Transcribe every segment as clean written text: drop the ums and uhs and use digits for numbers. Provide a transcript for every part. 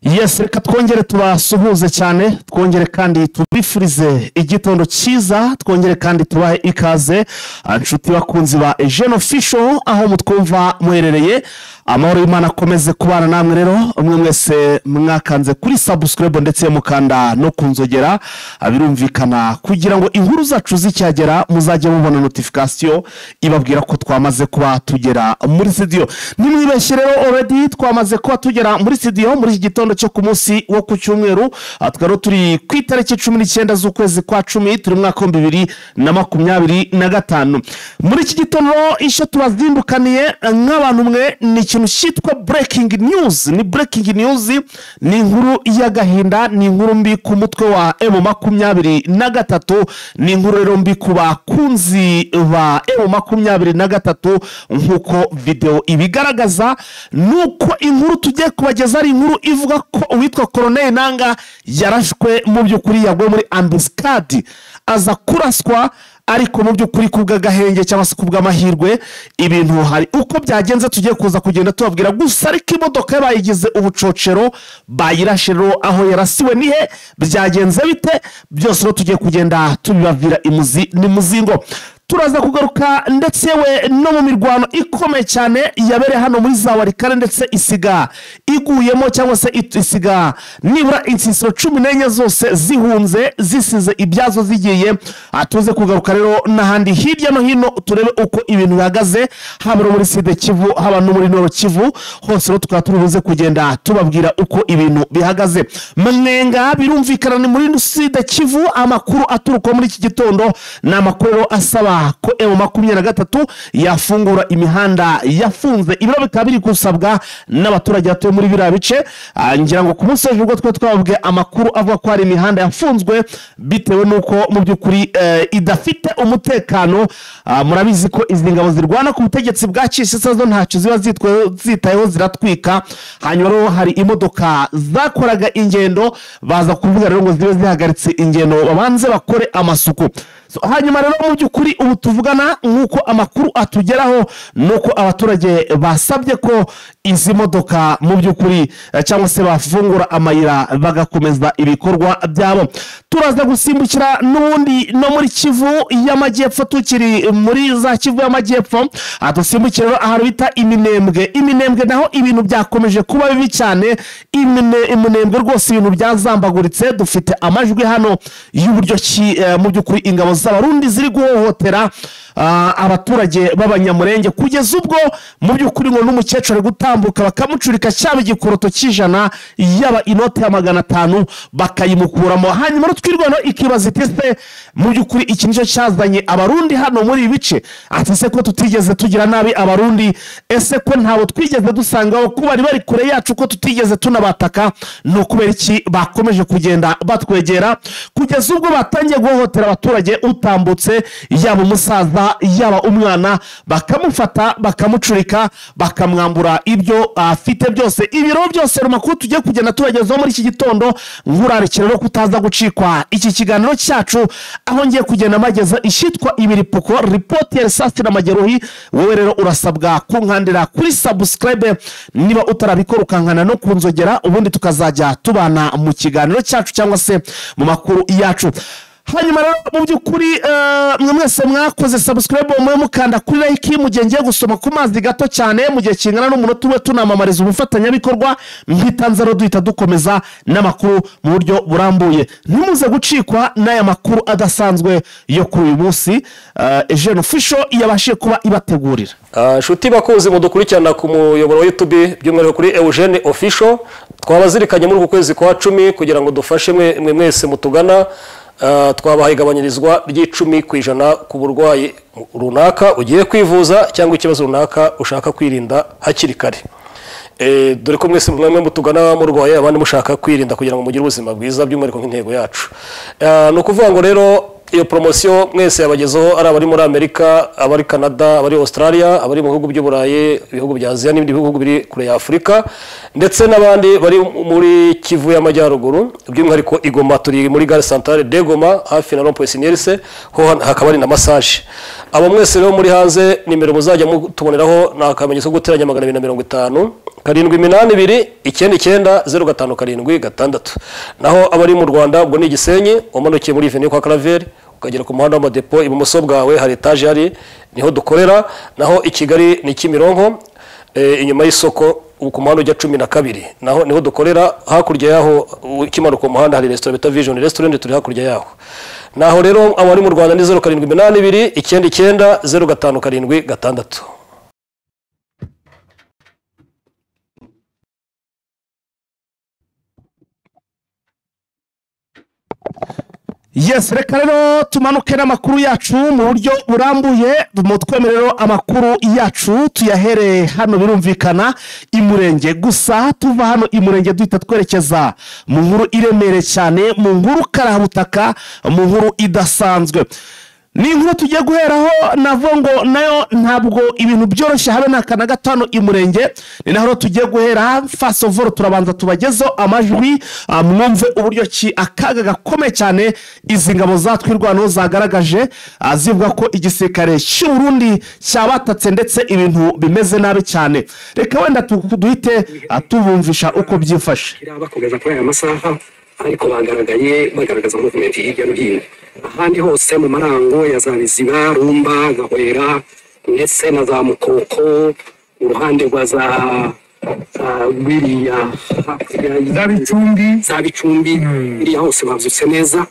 Yes, reka twongere tubasuhuze cyane, twongere kandi tubifurize igitondo cyiza, twongere kandi tubahe ikaze inshuti bakunzi ba Eugene Official aho mutwumva muherereye. Amahoro y'Imana akomeze kubana namwe. Rero umwe mwese mwakanze kuri subscribe ndetse mukanda no kunzogera, birumvikana kugira ngo inkuru zacu zicyagera muzajye mubona notification ibabwira ko twamaze kuba tugera muri studio. Nimwibeshye rero, already twamaze kuba tugera muri studio muri iki gitondo cyo ku munsi wo ku cyumweru. Tukaba turi ku itariki 19 z'ukwezi kwa 10, turi mu mwaka wa 2025. Muri iki gitondo icyo tubazindukaniye nk'abantu mwe ni ikintu cyitwa breaking news. Ni breaking news, ni inkuru y'agahinda, ni inkuru mbi ku mutwe wa M23, ni inkuru rero mbi ku bakunzi ba M23 nk'uko video ibigaragaza. Nuko inkuru tugiye kubageza ari inkuru ivuga ko uwitwa Colonel Nanga yarashwe, mu by'ukuri yaguye muri embuscade, aza kuraswa, ariko mu by'ukuri kubw'agahenge cyangwa se kubw'amahirwe ibintu hari uko byagenze tugiye kuza kugenda tubabwira. Gusa ariko imodoka ye bayigize ubucocero, bayirashe. Rero aho yarasiwe nihe, byagenze bite, byose rero tugiye kugenda tubibabwira imuzi ni muzingo. Turaza kugaruka ndetse we no mu mirwano ikomeye cyane yabereye hano muri za Walikale, ndetse isiga iguyemo cyangwa se isiga nibura insisiro 14 zose zihunze, zisize ibyazo zigiye. Tuze kugaruka rero n'ahandi hirya no hino, turebe uko ibintu bihagaze, haba no muri Sud Kivu, haba no muri Nord Kivu hose. Rero tukaba turi buze kugenda tubabwira uko ibintu bihagaze. Mwenga birumvikana ni muri Sud Kivu. Amakuru aturuka muri iki gitondo ni amakuru rero asaba ko M23 yafungura imihanda yafunze. Ibiro bikaba biri gusabwa n'abaturage batuye muri biriya bice. Ngira ngo ku munsi w'ejo ubwo twari twababwiye amakuru avuga ko hari imihanda yafunzwe bitewe n'uko mu by'ukuri idafite umutekano. Murabizi ko izi ngabo zirwana ku butegetsi bwa Kinshasa zo ntacyo ziba zitayeho, ziratwika. Hanyuma rero hari imodoka zakoraga ingendo, baza kuvuga rero ngo zibe zihagaritse ingendo babanze bakore amasuku. So, hanyuma rero mu by'ukuri ubu tuvugana, nk'uko amakuru atugeraho, nuko abaturage basabye ko izi modoka mu by'ukuri cyangwa se bafungura amayira bagakomeza ibikorwa byabo. Turaza gusimbukira n'ubundi no muri Kivu y'Amajyepfo, tukiri muri za Kivu y'Amajyepfo. Dusimbukire rero ahantu bita Iminembwe. Iminembwe naho ibintu byakomeje kuba bibi cyane. Iminembwe rwose ibintu byazambaguritse. Dufite amajwi hano y'uburyo ki mu by'ukuri ingabo z'Abarundi ziri guhohotera abaturage b'Abanyamurenge, kugeza ubwo mu by'ukuri ngo n'umukecuru ari gutambuka bakamucurika, cyaba igikoroto cy'100, yaba inote ya 500, bakayimukuramo. Hanyuma Twirwaneho ikibaza iti: "Se mu by'ukuri iki nicyo cyazanye Abarundi hano muri ibi bice?" Ati: "Se ko tutigeze tugira nabi Abarundi? Ese ko ntabo twigeze dusangaho, ko bari bari kure yacu, ko tutigeze tunabataka, ni ukubera iki bakomeje kugenda batwegera kugeza ubwo batangiye guhohotera abaturage? Utambutse, yaba umusaza, yaba umwana, bakamufata, bakamucurika, bakamwambura ibyo afite byose." Ibiro byose mu makuru tugiye kugenda tubagezaho muri iki gitondo. Nkurarikira rero kutaza gucikwa iki kiganiro cyacu, aho ngiye kugenda mageza ishyitwa ibiripuko ripoti ya risasi na majeruhi. Wowe rero urasabwa kunkandira kuri subscribe niba utarabikora, ukankana no kunzogera, ubundi tukazajya tubana mu kiganiro cyacu cyangwa se mu makuru yacu. Hanyuma rero mu by'ukuri mwe mwese mwakoze subscribe, mwe mukanda kuri like, mu gihe ngiye gusoma ku mazi gato cyane mu gihe kingana n'umunota umwe, tunamamariza umufatanyabikorwa mwitanze, rero duhita dukomeza n'amakuru mu buryo burambuye. Ntimuze gucikwa n'aya makuru adasanzwe yo kuri uyu munsi Eugene Official yabashije kuba ibategurira. Nshuti bakunzi mudukurikirana ku muyoboro wa YouTube, by'umwihariko kuri Eugene Official, twabazirikanye muri uku kwezi kwa 10 kugira ngo dufashe mwe mwese mutugana. Twabahaye igabanyirizwa ry'10% ku burwayi runaka ugiye kwivuza cyangwa ikibazo runaka ushaka kwirinda hakiri kare. Dore ko mwese mwamwe mutugana murwaye, abandi mushaka kwirinda kugira ngo mugire ubuzima bwiza, by'umwihariko nk'intego yacu. Ni ukuvuga ngo rero iyo poromosiyo mwese yabagezeho, ari abari muri Amerika, abari Canada, abari Australia, abari mu bihugu by'Uburayi, ibihugu bya Aziya n'ibindi bihugu biri kure ya Afurika, ndetse n'abandi bari muri Kivu y'Amajyaruguru, by'umwihariko i Goma. Turi muri gare centrale de Goma, hafi na rond-point Sinierse, ho hakaba hari na massage. Abo mwese rero muri hanze, nimero muzajya mutuboneraho ni akamenyetso ko guteranya 250. 782 99 0576. Naho abari mu Rwanda ubwo ni Gisenyi, umanukiye muri Avenue kwa Claver ukagera ku muhanda w'amadepo ibumoso bwawe hari etaje hari niho dukorera. Naho i Kigali ni Kimironko, inyuma y'isoko ku muhanda ujya 12 naho niho dukorera. Hakurya yaho ukimanuka umuhanda hari restaurant bita Vision Restaurant, turi hakurya yaho. Naho rero abari mu Rwanda ni 0782 99 0576. Yes, reka rero tumanuke n'amakuru yacu mu buryo burambuye. Mutwemerero amakuru yacu tuyahere hano birumvikana Imurenge. Gusa tuva hano Imurenge duhita twerekeza mu nkuru iremereye cyane, mu nkuru karahabutaka, mu nkuru idasanzwe. Ni inkuru tugiye guheraho navuga ngo nayo ntabwo ibintu byoroshye habe n'aka na gato hano Imurenge. Ni naho tugiye guhera. Fasovoro turabanza tubagezeho amajwi, mwumve uburyo ki akaga gakomeye cyane izi ngabo za Twirwaneho zagaragaje, zivuga ko igisirikare cy'u Burundi cyabatatse ndetse ibintu bimeze nabi cyane. Reka wenda duhite tubumvisha uko byifashe. Kugeza kuri aya masaha ariko bagaragaye bagaragaza movement hirya no hino ahandi hose mu Marango ya za Biziba, Rumba, Gahwera ndetse na za Mukoko, uruhande rwa za biriya za Bicumbi iriya hose babyutse neza.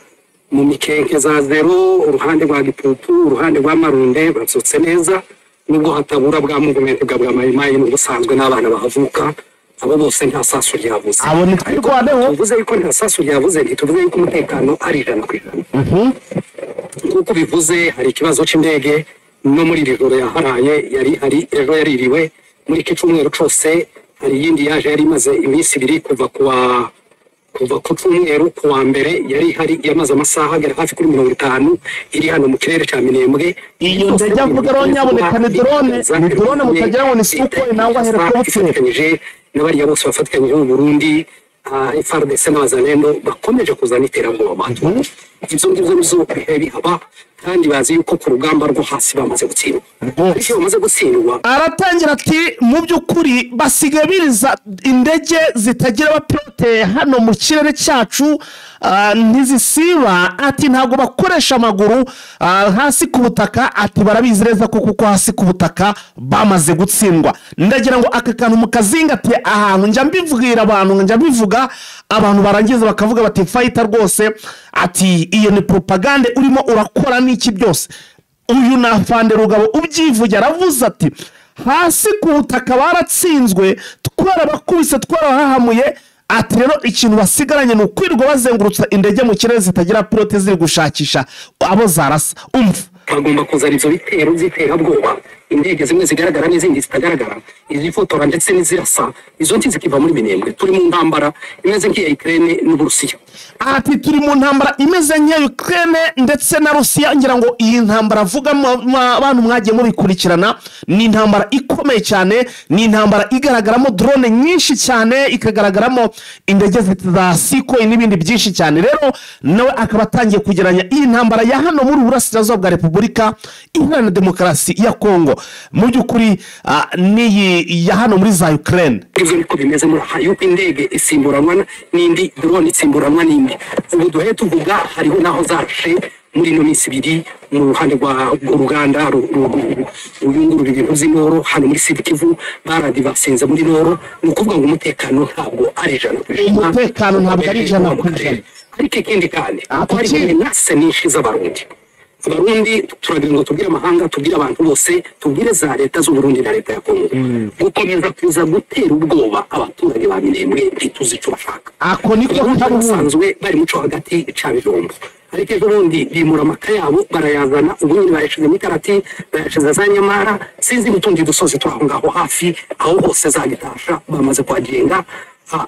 Mu Mikenke za Zero, uruhande rwa Gipupu, uruhande rwa Marunde babyutse neza, nubwo hatabura bwa movement bwa Mayimayi n'ubusanzwe n'abana bahavuka. Abo bose nta sasu ryabuze. Abo ni Twirwaneho. Tuvuze yuko nta sasu ryabuze, ntituvuze yuko umutekano ari 100%. Nk'uko bivuze hari ikibazo c'indege no muri iri joro yaharaye, yari hari ejo yaririwe muri iki cyumweru cose. Hari iyindi yaje yari imaze iminsi ibiri kuva ku cyumweru ku wa mbere yari hari yamaze amasaha agera hafi kuri 50 iri hano mu kirere ca Minembwe. Iyo ndege avuga rero nyaboneka ni drone, ni drone mutagira ngo ni Sukhoi nangwa helicopter. N'abariya bose bafatikanyije mu Burundi, FARDC n'abazalendo bakomeje kuzana iterabwoba. Ibyo ngibyo nizo bihaba, kandi bazi yuko ku rugamba rwo hasi bamaze gutsindwa. Ariko iyo bamaze gutsindwa, aratangira ati mu by'ukuri basigaye biriza indege zitagira abapilote hano mu kirere cyacu, ntizisiba. Ati ntabwo bakoresha amaguru hasi ku butaka. Ati barabizi neza ko kuko hasi ku butaka bamaze gutsindwa. Ndagira ngo aka kantu mukazingate ahantu, njya mbibwira abantu, njya mbivuga abantu barangiza bakavuga bati fighter rwose, ati iyo ni propagande urimo urakora n'iki byose. Uyu na Afande Rugabo ubyivugira aravuze ati hasi ku butaka baratsinzwe, twarabakubise, twarahahamuye. Ati rero ikintu basigaranye ni ukwirirwa bazengurutsa indege mu kirere zitagira pilote ziri gushakisha abo zarasa. Umva, bagomba kuzana ibyo bitero by'iterabwoba, indege zimwe zigaragara n'izindi zitagaragara, izifotora ndetse n'izirasa, izo nti zikiva muri Minembwe. Turi mu ntambara imeze nk'iya Ukraine n'Uburusiya. Ati turi mu ntambara imeze nk'iya Ukraine ndetse na Rusiya. Ngira ngo iyi ntambara avuga abantu mwagiye mubikurikirana ni intambara ikomeye cyane, ni intambara igaragaramo drone nyinshi cyane, ikagaragaramo indege za Sukhoi n'ibindi byinshi cyane. Rero nawe akaba atangiye kugeranya iyi ntambara ya hano muri Burasirazuba bwa Repubulika Iharanira Demokarasi ya Kongo mu by'ukuri n'iyi ya hano muri za Ukraine. Ibyo niko bimeze muri aha, yuko indege isimburanwa n'indi, drone isimburanwa n'indi. Ubu duhe tuvuga hariho naho zarashe muri ino minsi ibiri mu ruhande rwa uruganda ruyungurura ibintu by'inoro hano muri Sud Kivu, baradivasinze muri noro. Ni ukuvuga ngo umutekano ntabwo ari 100%. Umutekano ntabwo ari 100%. Ariko ikindi kandi hari menace nyinshi z'Abarundi. Abarundi turagira ngo tubwire amahanga, tubwire abantu bose, tubwire za leta z'u Burundi na leta ya Kongo gukomeza kuza gutera ubwoba abaturage ba Minembwe, ntituzi icyo bashaka. Ako niko basanzwe bari muco hagati ca Bijombo, ariko ejo bundi bimura amaka yabo barayazana, ubundi bayashize muri Karati, bayashize za Nyamara, sinzi n'utundi dusozi turi aho ngaho hafi, aho hose za Gitasha bamaze kuhagenga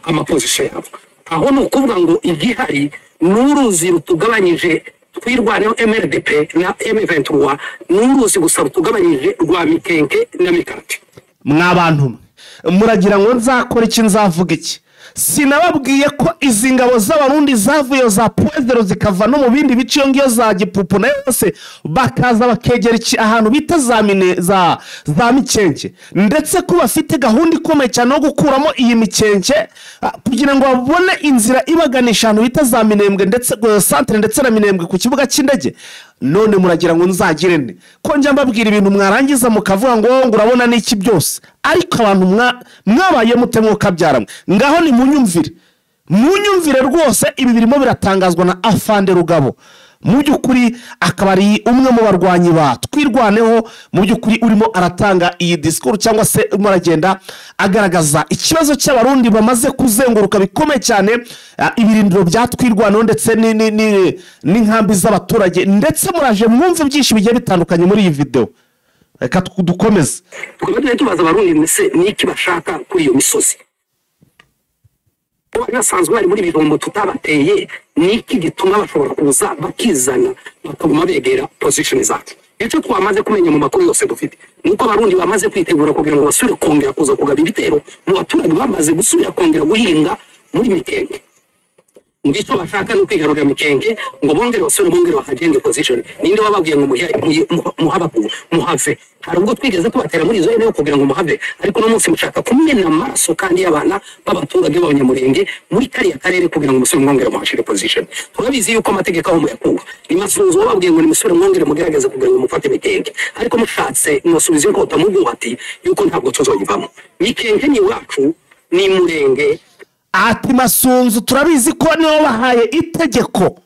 amapozisiyo yabo. Aho ni ukuvuga ngo igihari n'uruzi rutugabanyije Twirwaneho MRDP na M23, n'uruzi gusa rutugabanyije rwa Mikenke na Mikati. Mwabantu mwe muragira ngo nzakora iki, nzavuga iki? Sinababwiye ko izi ngabo z'Abarundi zavuye za Pwezero zikava no mu bindi bice iyo ngiyo za Gipupu na yose, bakaza bakegera ahantu bita za mine za Mikenke, ndetse ko bafite gahunda ikomeye cyane yo gukuramo iyi Mikenke kugira ngo babone inzira ibaganisha ahantu bita za Minembwe ndetse santere ndetse na Minembwe ku kibuga cy'indege. None muragira ngo nzagire nde ko njya mbabwira ibintu mwarangiza mukavuga ngo urabona n'iki byose, ariko abantu mwabaye mute mwukabyara ngaho ni munyumvire, munyumvire rwose. Ibi birimo biratangazwa na Afande Rugabo, mu by'ukuri akaba ari umwe mu barwanyi ba Twirwaneho, mu by'ukuri urimo aratanga iyi disikuru cyangwa se urimo aragenda agaragaza ikibazo cy'Abarundi bamaze kuzenguruka bikomeye cyane ibirindiro bya Twirwaneho ndetse n'inkambi z'abaturage. Ndetse muraje mwumve byinshi bigiye bitandukanye muri iyi video, reka dukomeze. Tukaba tubaza Abarundi mbese niki bashaka kuri iyo misozi bari basanzwe bari muri Bijombo tutabateye, niki gituma bashobora kuza bakizana bakaguma begera position zacu? Icyo twamaze kumenya mu makuru yose dufite nuko Abarundi bamaze kwitegura kugira ngo basubire kongera kuza kugaba ibitero mu baturage bamaze gusubira kongera guhinga muri Mikenke. Ngicyo bashaka no kwigarurira Mikenke ngo bongere basubire bongere bakagenge position. Ninde wababwiye ngo muhabaku muhave? Hari ubwo twigeze kubatera muri izo eneo kugira ngo muhave, ariko no munsi mushaka kumena amaraso kandi y'abana b'abaturage b'Abanyamurenge muri kariya karere kugira ngo musubire mwongere muhashire position. Turabizi yuko amategeko aho muyakuba ni Masunzu wababwiye ngo nimusubire mwongere mugerageze kugira ngo mufate Mikenke, ariko mushatse mwasubiza inkota mu bwubati yuko ntabwo tuzoyivamo. Mikenke ni iwacu, ni Murenge. Ati Masunzu turabizi ko niwe bahaye itegeko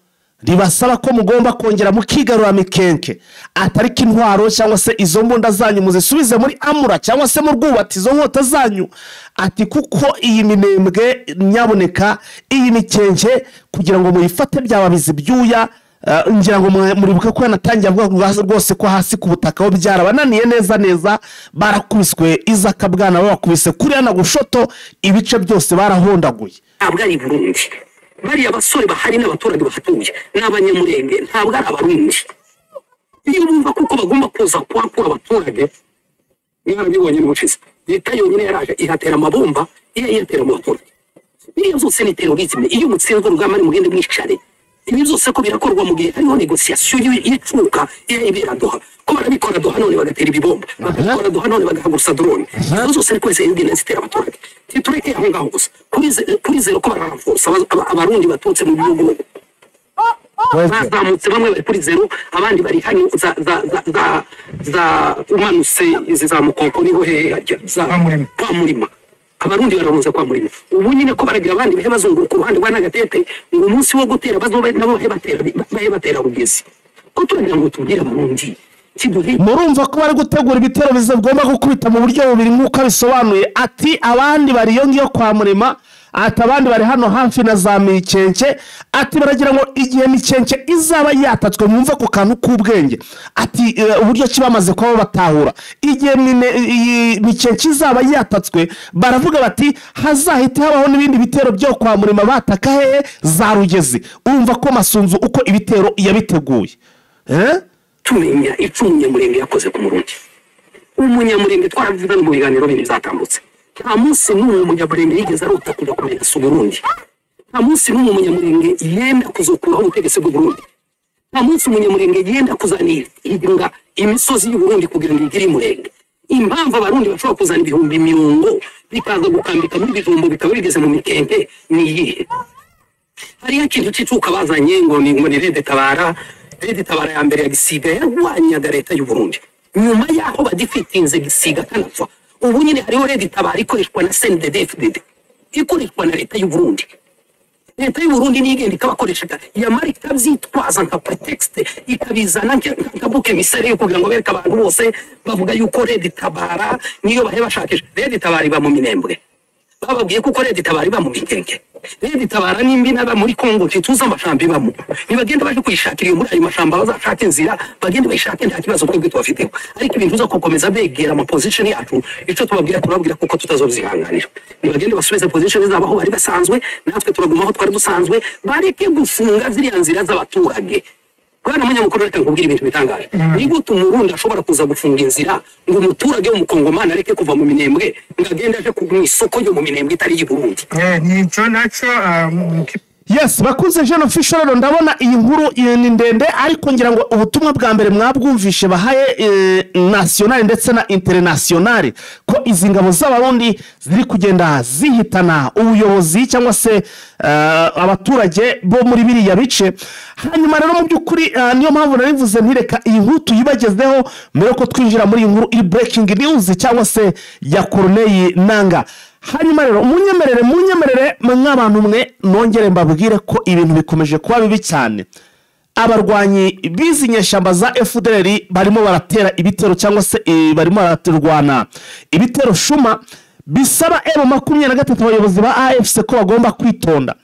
ribasaba ko mugomba kongera mukigarura Mikenke, atariko intwaro cyangwa se izo mbunda zanyu muzisubize muri amura cyangwa se mu rwubati izo nkota zanyu, ati kuko iyi Minembwe nyaboneka iyi Mikenke kugira ngo muyifate byababizi byuya. Ngira ngo muribuka ko yanatangiye avuga rwose ko hasi ku butaka ho byarabananiye neza neza, barakubiswe izakabwana babakubise kuriya na gushoto, ibice byose barahondaguye. Ntabwo ari Burundi, bariya basore bahari n'abaturage bahatuye n'Abanyamurenge, ntabwo ari Abarundi. Iyo bumva kuko bagomba kuza kuhakura abaturage, mwarabibonye n'ubushize leta yonyine yaraje ihatera amabomba, iyo iyatera mu baturage. Biriya byose ni terrorisme. Iyo mutsinzwe urugamba ni mugende mwicare. Ibi byose ko birakorwa mu gihe hariho negociation y'icuka ibera Doha, ko barabikora Doha none bagatera ibibomba, bakabikora Doha none bagahagurusa drone. Izo zose ariko zose yugenda zitera abaturage. Titureke aho ngaho gusa kuri zero ko baraforsa Abarundi baturutse mu bihugu bazamutse, bamwe bari kuri zero abandi bari hano za za za za umanutse izi za Mukoko niho hehe za kwa Murima. Abarundi bararunze kwa Murima ubu nyine ko baragira abandi bahe bazunguruka uruhande rwa Nagatete ngo umunsi wo gutera bazobe nabo bahe batera Rugezi. Ko turagira ngo tubwire Abarundi murumva ko bari gutegura ibitero bizagomba gukubita mu buryo bubiri nk'uko abisobanuye. Ati abandi bari iyo ngiyo kwa Murima, ati abandi bari hano hafi na za Mikenke, ati baragira ngo igihe Mikenke izaba yatatswe, mwumva ku kantu k'ubwenge, ati uburyo ki bamaze kuba batahura igihe Mikenke izaba yatatswe, baravuga bati hazahita habaho n'ibindi bitero byo kwa Murima bataka hehe za Rugezi. Urumva ko Masunzu uko ibitero yabiteguye. Tumenya icyo Umunyamurenge yakoze ku Murundi. Umunyamurenge twarabivuze mu biganiro bibiri byatambutse. Nta munsi n'umwe Umunyamurenge yigeze arota kujya kumenya Burundi. Nta munsi n'umwe Umunyamurenge yenda kuzokuraho ubutegetsi bw'u Burundi. Nta munsi Umunyamurenge yenda kuzanira imisozi y'u Burundi kugira ngo igire Murenge. Impamvu Abarundi bashobora kuzana 50,000 bikaza gukambika muri Bijombo bikaba bigeze mu Mikenke ni iyihe? Hariya ikintu cy'icuka bazanye ngo ni Rede Tabara. Rede Tabara ya mbere ya Gisiga yarwanyaga leta y'u Burundi. Nyuma yaho badifitinze Gisiga kanapfa, ubu nyine hariho Rede Tabara ikoreshwa na CNDD-FDD, ikoreshwa na leta y'u Burundi. Leta y'u Burundi nigenda ikabakoresha yamara ikabyitwaza nka pretext, ikabizana nka bouc émissaire yo kugira ngo bereke abantu bose bavuga yuko Rede Tabara niyo bahe bashakisha. Rede Tabara iba mu Minembwe, bababwiye kuko Rede Tabara iba mu Mikenke. Rede Tabara nimbi naba muri Kongo ntituza amashamba ibamo, nibagenda baje kuyishakira iyo muri ayo mashamba bazashaka inzira bagende bayishake, nta kibazo twebwe tubafiteho. Ariko ibintu zo gukomeza begera ama position yacu, icyo tubabwira turababwira kuko tutazobyihanganira. Nibagende basubize position zabo aho bari basanzwe, natwe turaguma aho twari dusanzwe, bareke gufunga ziriya nzira z'abaturage. Bwana munyamakuru, reka nkubwire ibintu bitangaje. Ni gute Umurundi ashobora kuza gufunga inzira ngo umuturage w'Umukongomani areke kuva mu Minembwe ngo agende aje mu isoko ryo mu Minembwe itari iy'i Burundi? Nicyo nacyo. Yes, bakunze Jeune Official, rero ndabona iyi nkuru ni ndende, ariko ngira ngo ubutumwa bwa mbere mwabwumvishe bahaye national ndetse na international, ko izi ngabo z'Abarundi ziri kugenda zihitana ubuyobozi cyangwa se abaturage bo muri biriya bice. Hanyuma rero mu by'ukuri niyo mpamvu narivuze ntireka iyi nkuru tuyibagezeho mbere yuko twinjira muri iyi nkuru iri breaking news cyangwa se ya Corneille Nanga. Hanyuma rero munyemerere mw'abantu mwe, nongere mbabwire ko ibintu bikomeje kuba bibi cyane. Abarwanyi b'izi nyeshyamba za FDLR barimo baratera ibitero cyangwa se barimo baraturwana ibitero shuma, bisaba M23, abayobozi ba AFC, ko bagomba kwitonda.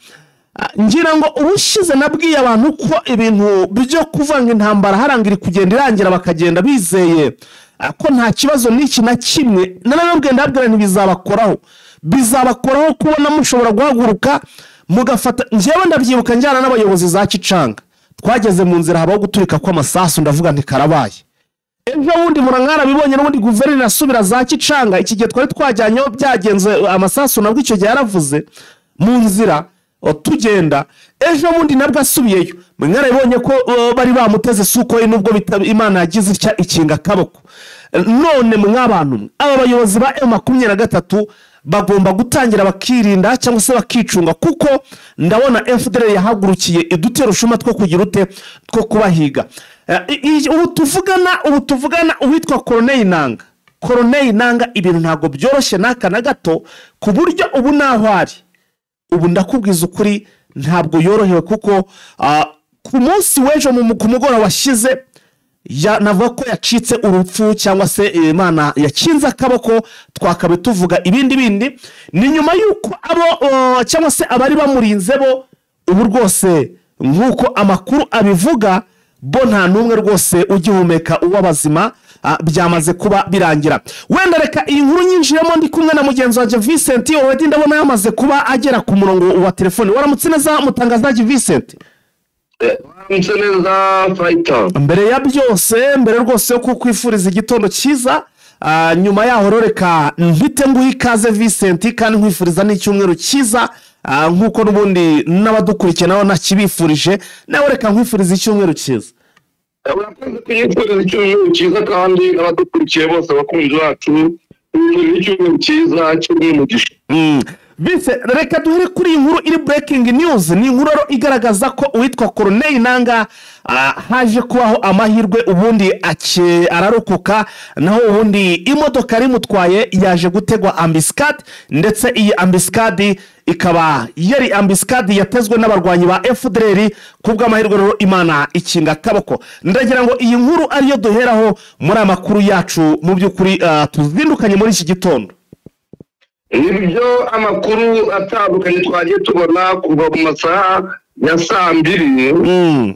Ngira ngo ubushize nabwiye abantu ko ibintu byo kuvanga intambara harangira kugenda irangira, bakagenda bizeye ko nta kibazo n'iki na kimwe. Narababwiye, ndababwira ntibizabakoraho, bizabakoraho kubona mushobora guhaguruka mugafata. Njyewe ndabyibuka njyana n'abayobozi za Kicanga, twageze mu nzira habaho guturika kw'amasasu, ndavuga nti karabaye. Ejo bundi mwarabibonye n'ubundi guverineri asubira za Kicanga, iki gihe twari twajyanyeho byagenze amasasu, nabwo icyo gihe yaravuze mu nzira tugenda. Ejo bundi nabwo asubiyeyo, mwarabibonye ko bari bamuteze suko, nubwo Imana yagize itya ikinga akaboko. None mw'abantu mwe, aba bayobozi ba M23 bagomba gutangira bakirinda cyangwa se bakicunga, kuko ndabona FDLR yahagurukiye idutero shuma two kugira ute, two kubahiga. Ubu tuvugana uwitwa Corneille Nanga, Corneille Nanga, ibintu ntabwo byoroshye n'aka na gato, ku buryo ubu naho ari ubu, ndakubwiza ukuri, ntabwo yorohewe, kuko ku munsi w'ejo ku mugoroba washize navuga ko yacitse urupfu cyangwa se Imana yakinze akaboko, twakabe tuvuga ibindi bindi. Ni nyuma y'uko abo cyangwa se abari bamurinze bo ubu rwose, nk'uko amakuru abivuga, bo nta n'umwe rwose ugihumeka uw'abazima, byamaze kuba birangira. Wenda reka iyi nkuru nyinjiremo ndi kumwe na mugenzi wanjye Vincent. Already ndabona yamaze kuba agera ku murongo wa telefone. Waramutse neza, mutangazaji Vincent? Waramutse neza, fayita. Mbere ya byose, mbere rwose yo kukwifuriza igitondo cyiza, nyuma yaho rero reka mpite nguhe ikaze Vincent, kandi nkwifuriza n'icyumweru cyiza, nk'uko n'ubundi n'abadukurikiye nabo nakibifurije. Nawe reka nkwifuriza icyumweru cyiza. Urakoze kuyifuriza icyumweru cyiza, kandi n'abadukurikiye bose, abakunzi bacu, bifurije icyumweru cyiza kirimo umugisha. Vincent, reka duhere kuri iyi nkuru iri breaking news. Ni inkuru rero igaragaza ko uwitwa Corneille Nanga haje kubaho amahirwe, ubundi ararokoka, naho ubundi imodoka yari imutwaye yaje gutegwa embuscade, ndetse iyi embuscade ikaba yari embuscade yatezwe n'abarwanyi ba FDLR. Ku bw'amahirwe rero Imana ikinga akaboko. Ndagira ngo iyi nkuru ariyo duheraho muri aya makuru yacu mu by'ukuri tuzindukanye muri iki gitondo. Nibyo, amakuru atandukanye twagiye tubona kuva mu masaha ya saa 2,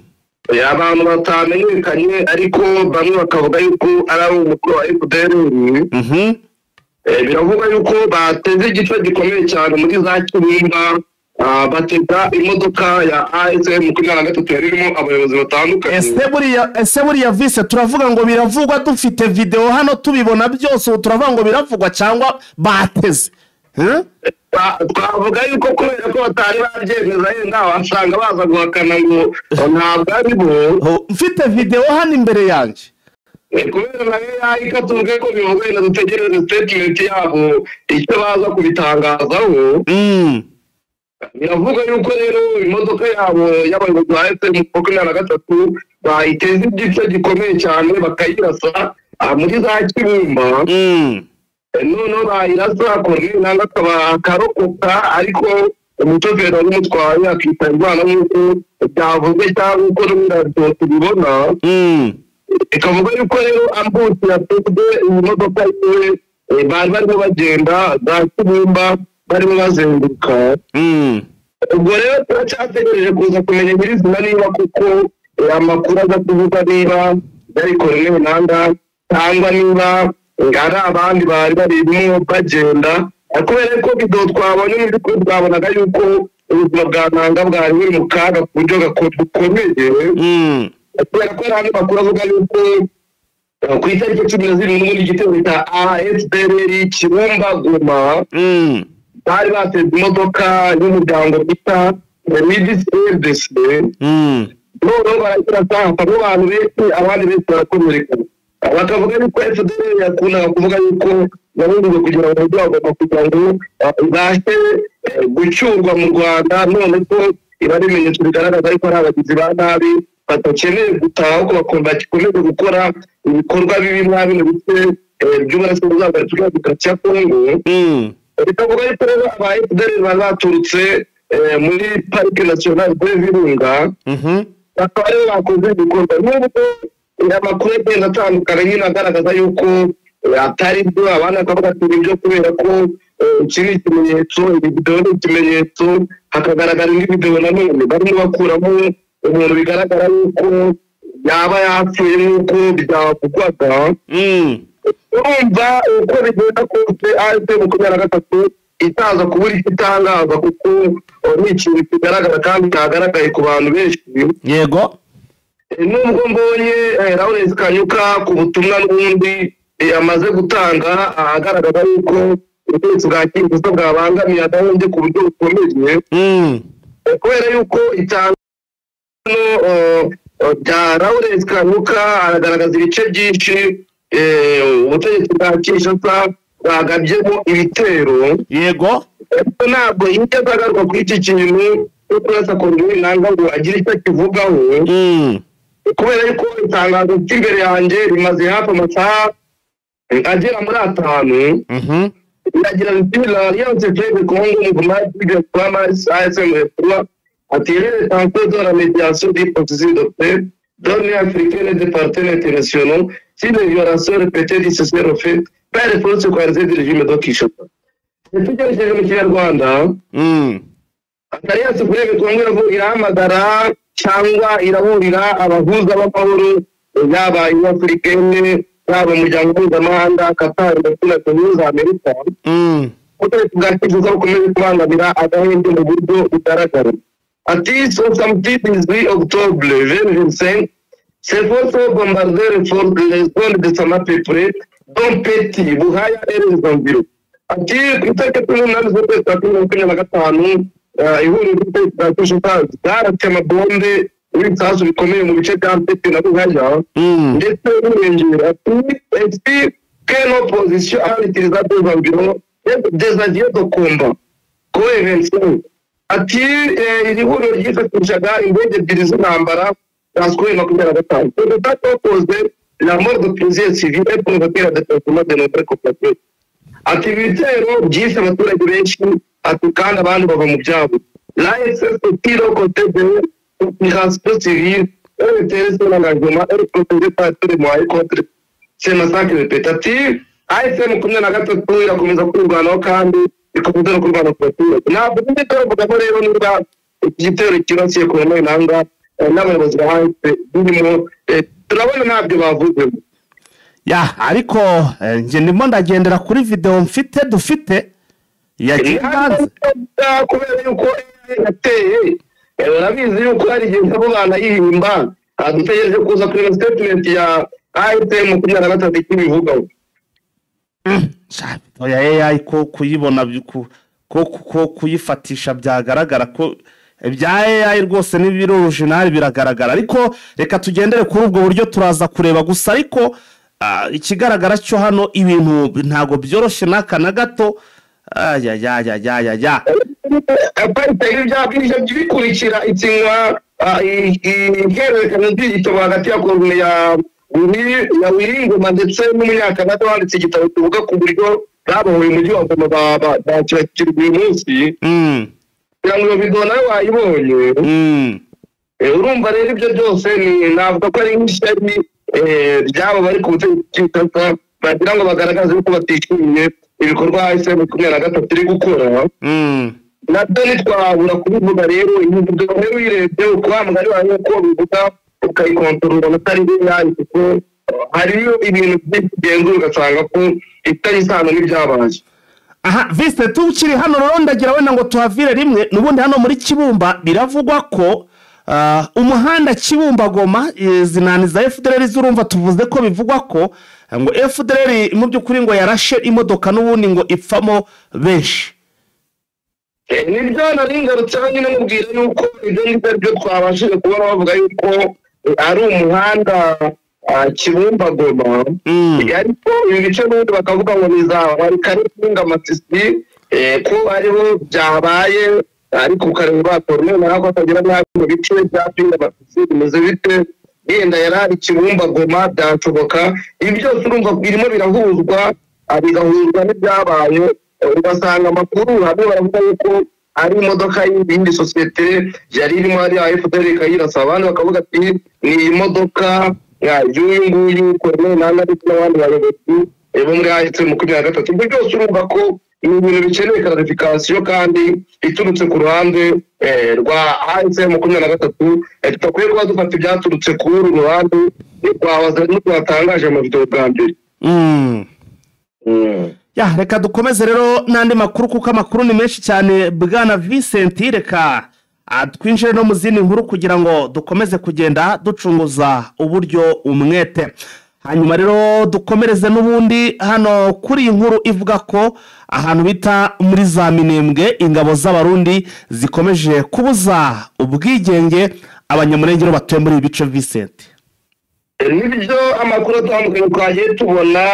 abantu batamenyekanye, ariko bamwe bakavuga yuko ari abo umukuru wa FDLR. Biravuga yuko bateze igice gikomeye cyane muri za Kibumba, batega imodoka ya AFC M23 yari irimo abayobozi batandukanye. Ese buriya vise, turavuga ngo biravugwa dufite videwo hano tubibona byose, ubu turavuga ngo biravugwa cyangwa bateze? Huh? Twavuga yuko kubera ko batari babyemeza, yenda wasanga baza guhakana ngo ntabwo ari bo. Oh, mfite videwo hano imbere yanjye. Kubera nayo yahita, tuvuge ko bivuga, yenda dutegereze statement yabo icyo baza kubitangazaho. Biravuga yuko rero imodoka yabo y'abayobozi ba AFC M23 bayiteze igice gikomeye cyane, bakayirasa muri za Kibumba. Noneho bayirasa, Corneille Nanga akaba akarokoka, ariko umushoferi wari umutwaye akitaba Imana nk'uko byavuzwe cyangwa uko n'ubundi tubibona. Ikavuga yuko rero ambush yatezwe iyi modoka yiwe, bari barimo bagenda za Kibumba, barimo bazenguruka. Ubwo rero turacyategereje kuza kumenya nyirizina niba kuko amakuru aza kuvuga niba yari Corneille Nanga cyangwa niba ari abandi bari barimo bagenda. Kubera ko video twabonye, mu by'ukuri twabonaga yuko ubuzima bwa Nanga bwari buri mu kaga ku buryo bukomeye. Kubera ko hari andi makuru avuga yuko ku itariki 17 n'ubundi igitero cya AFDLR Kibumba Goma, bari bateze imodoka y'umuryango bita RDC, noneho barayirasa, hapamo abantu benshi, abandi benshi barakomereka. Bakavuga yuko FDLR yakundaga kuvuga yuko yabujijwe kugira ngo mujyi wa Goma kugira ngo ibashe gucyurwa mu Rwanda, none ko iba ari ibimenyetso bigaragaza yuko ari abagizi ba nabi badakeneye gutaha, ahubwo bakomeza gukora ibikorwa bibi mwa bino bice by'uburasirazuba bwa Repubulika Demokarasi ya Kongo. Bikavuga yuko rero aba FDLR bari baturutse muri Parike Nationale de Virunga, bakaba aribo bakoze ibikorwa, nubwo amakuru agenda atandukana nyine agaragaza yuko atari byo, abandi bakavuga ati ni byo kubera ko iki ni ikimenyetso, iyi videwo ni ikimenyetso. Hakagaragara indi videwo nanone barimo bakuramo umuntu bigaragara yuko yaba yapfuye nk'uko byavugwaga. Urumva uko bigenda kose, AFC 23 itaza kubura icyo itangaza, kuko ni ikintu kigaragara kandi cyagaragaye ku bantu benshi. Yego. Nubwo mbonye Lawrence Kanyuka ku butumwa n'ubundi amaze gutanga agaragaza yuko ubutegetsi bwa Kinshasa bwabangamiye agahenge ku buryo bukomeye, kubera yuko itangano bya Lawrence Kanyuka aragaragaza ibice byinshi ubutegetsi bwa Kinshasa bwagabyemo ibitero. Yego. Ariko ntabwo yigeze agaruka kuri iki kintu cyo kurasa Corneille Nangaa ngo agire icyo akivugaho, kubera yuko itangazo ry'imbere yanjye rimaze hafi amasaha agera muri 5. Iragira riti: "L'Alliance Fleuve Congo, mouvement du AFC M23, a tiré les tensions de la médiation du processus de paix de l'Union africaine et des partenaires internationaux sur les violations répétées du cessez-le-feu par les forces coalisées du régime de Kinshasa." Tugerekeje mu Kinyarwanda, Alliance Fleuve Congo irahamagara cyangwa iraburira abahuza b'amahoro, yaba Union africaine, yaba umuryango mpuzamahanga, Qatar ndetse na Leta Zunze za Amerika, ubutegetsi bwa Kinshasa bukomeje kubangamira agahenge mu buryo bugaragara. Ati: "Ce samedi 18 octobre 2025, ces forces ont bombardé les zones de Samapepré, dont Petit, Buhaya et les environs." Ati ku itariki 18 z'ukwezi kwa 10 25, ihuriro ry'ubutegetsi bwa Kinshasa ryaratse amabombe n'ibisasu bikomeye mu bice bya Mpete na Buhaya ndetse n'Irengero. Ati "Ainsi que l'opposition a utilisé des environs des avions de combat Sukhoi 25." Ati iri huriro ryifashishaga indege ebyiri z'intambara za Sukhoi 25. "Cette attaque a causé la mort de plusieurs civils et provoqué le déplacement de nombreux compatriotes." Ati ibitero byishe abaturage benshi, ati kandi abandi bava mu byabo. "L'AFC se tire aux côtés de population civile et réitère son engagement et protéger par tous les moyens contre ces massacres répétés." Ati AFC 23 irakomeza kwirwanaho kandi ikomeza no kurwana ku baturage. Ntabwo tujye turavuga ko rero niba iki gitero cyibasiye Corneille Nangaa n'abayobozi ba AFC birimo, turabona ntabyo bavuzemo. Ya, ariko njye ndimo ndagendera kuri videwo mfite, dufite yagiye hanze. Kubera yuko yateye, urabizi yuko hari igihe nabo banayihimba. Dutegereje kuza kureba statement ya AFC 23 icyo ibivugaho. Sha, video ya AI ko kuyibona ko kuyifatisha byagaragara ko ibya AI rwose n'ibiri original biragaragara, ariko reka tugendere kuri ubwo buryo, turaza kureba gusa. Ariko ikigaragara cyo hano ibintu ntabwo byoroshye n'aka na gato. Ayayayayaya. Aparite y'ibya bikurikira ikinywa ihererekanya ry'igitabo hagati ya Corneille ya Wiringoma ndetse n'Umunyakanada wanditse igitabo kivuga ku buryo babohoye umujyi wa Goma bakibakirwa uyu munsi, kugira ngo iyo video nawe wayibonye. Urumva rero ibyo byose ni navuga ko ari nk'ishyari ry'abo bari ku butegetsi bw'Kinshasa, bagira ngo bagaragaze yuko batishimiye ibikorwa AFC 23 iri gukora. Nabyo ntitwabura kubivuga. Rero iyi video rero uyirebye uko wa mugari wawe uko bivuga, ukayikontorora atari AI, kuko hariyo ibintu byinshi ugenzura ugasanga ko ifitanye isano n'ibyabaye. Aha vise tukiri hano rero, ndagira wenda ngo tuhavire rimwe n'ubundi. Hano muri Kibumba biravugwa ko Umuhanda Kibumba-Goma, zinani za FDLR zurumva tuvuze ko bivugwa ko ngo FDLR mu by'ukuri ngo yarashe imodoka n'ubundi ngo ipfamo benshi. Nibyo nari ngarutseho nyine mubwira yuko ibyo ngibyo aribyo twabashije kubona bavuga yuko ari umuhanda Kibumba-Goma, ariko ibi bice n'ubundi bakavuga ngo ni za Walikale Masisi, ko ariho byabaye, ariko ukareba Corneille nawe atagira nabi mu bice bya Pinga Masisi bimeze bite, yenda yari ari Kibumba-Goma byashoboka. Ibi byose urumva birimo birahuzwa, bigahuzwa n'ibyabaye, ugasanga amakuru hamwe baravuga yuko ari imodoka y'indi sosiyete yari irimo hariya FDLR ikayirasa, abandi bakavuga ati ni imodoka y'uyu nguyu Corneille Nangaa ndetse n'abandi bayobozi bo muri AFC 23. Ibyo byose urumva ko ni ibintu bikeneye clarification kandi iturutse ku ruhande rwa AFC 23. Tudakwiye kuba dufata ibyaturutse kuri uru ruhande rwatangaje mu video bwa mbere. Ya, reka dukomeze rero n'andi makuru kuko amakuru ni menshi cyane bwana Vincent. Reka twinjire no mu zindi nkuru kugira ngo dukomeze kugenda ducunguza uburyo umwete. Hanyuma rero dukomereze n'ubundi hano kuri iyi nkuru ivuga ko ahantu bita muri za Minembwe ingabo z'Abarundi zikomeje kubuza ubwigenge abanyamurengero batuye muri ibi bice. Vincent, nibyo amakuru atandukanye twagiye tubona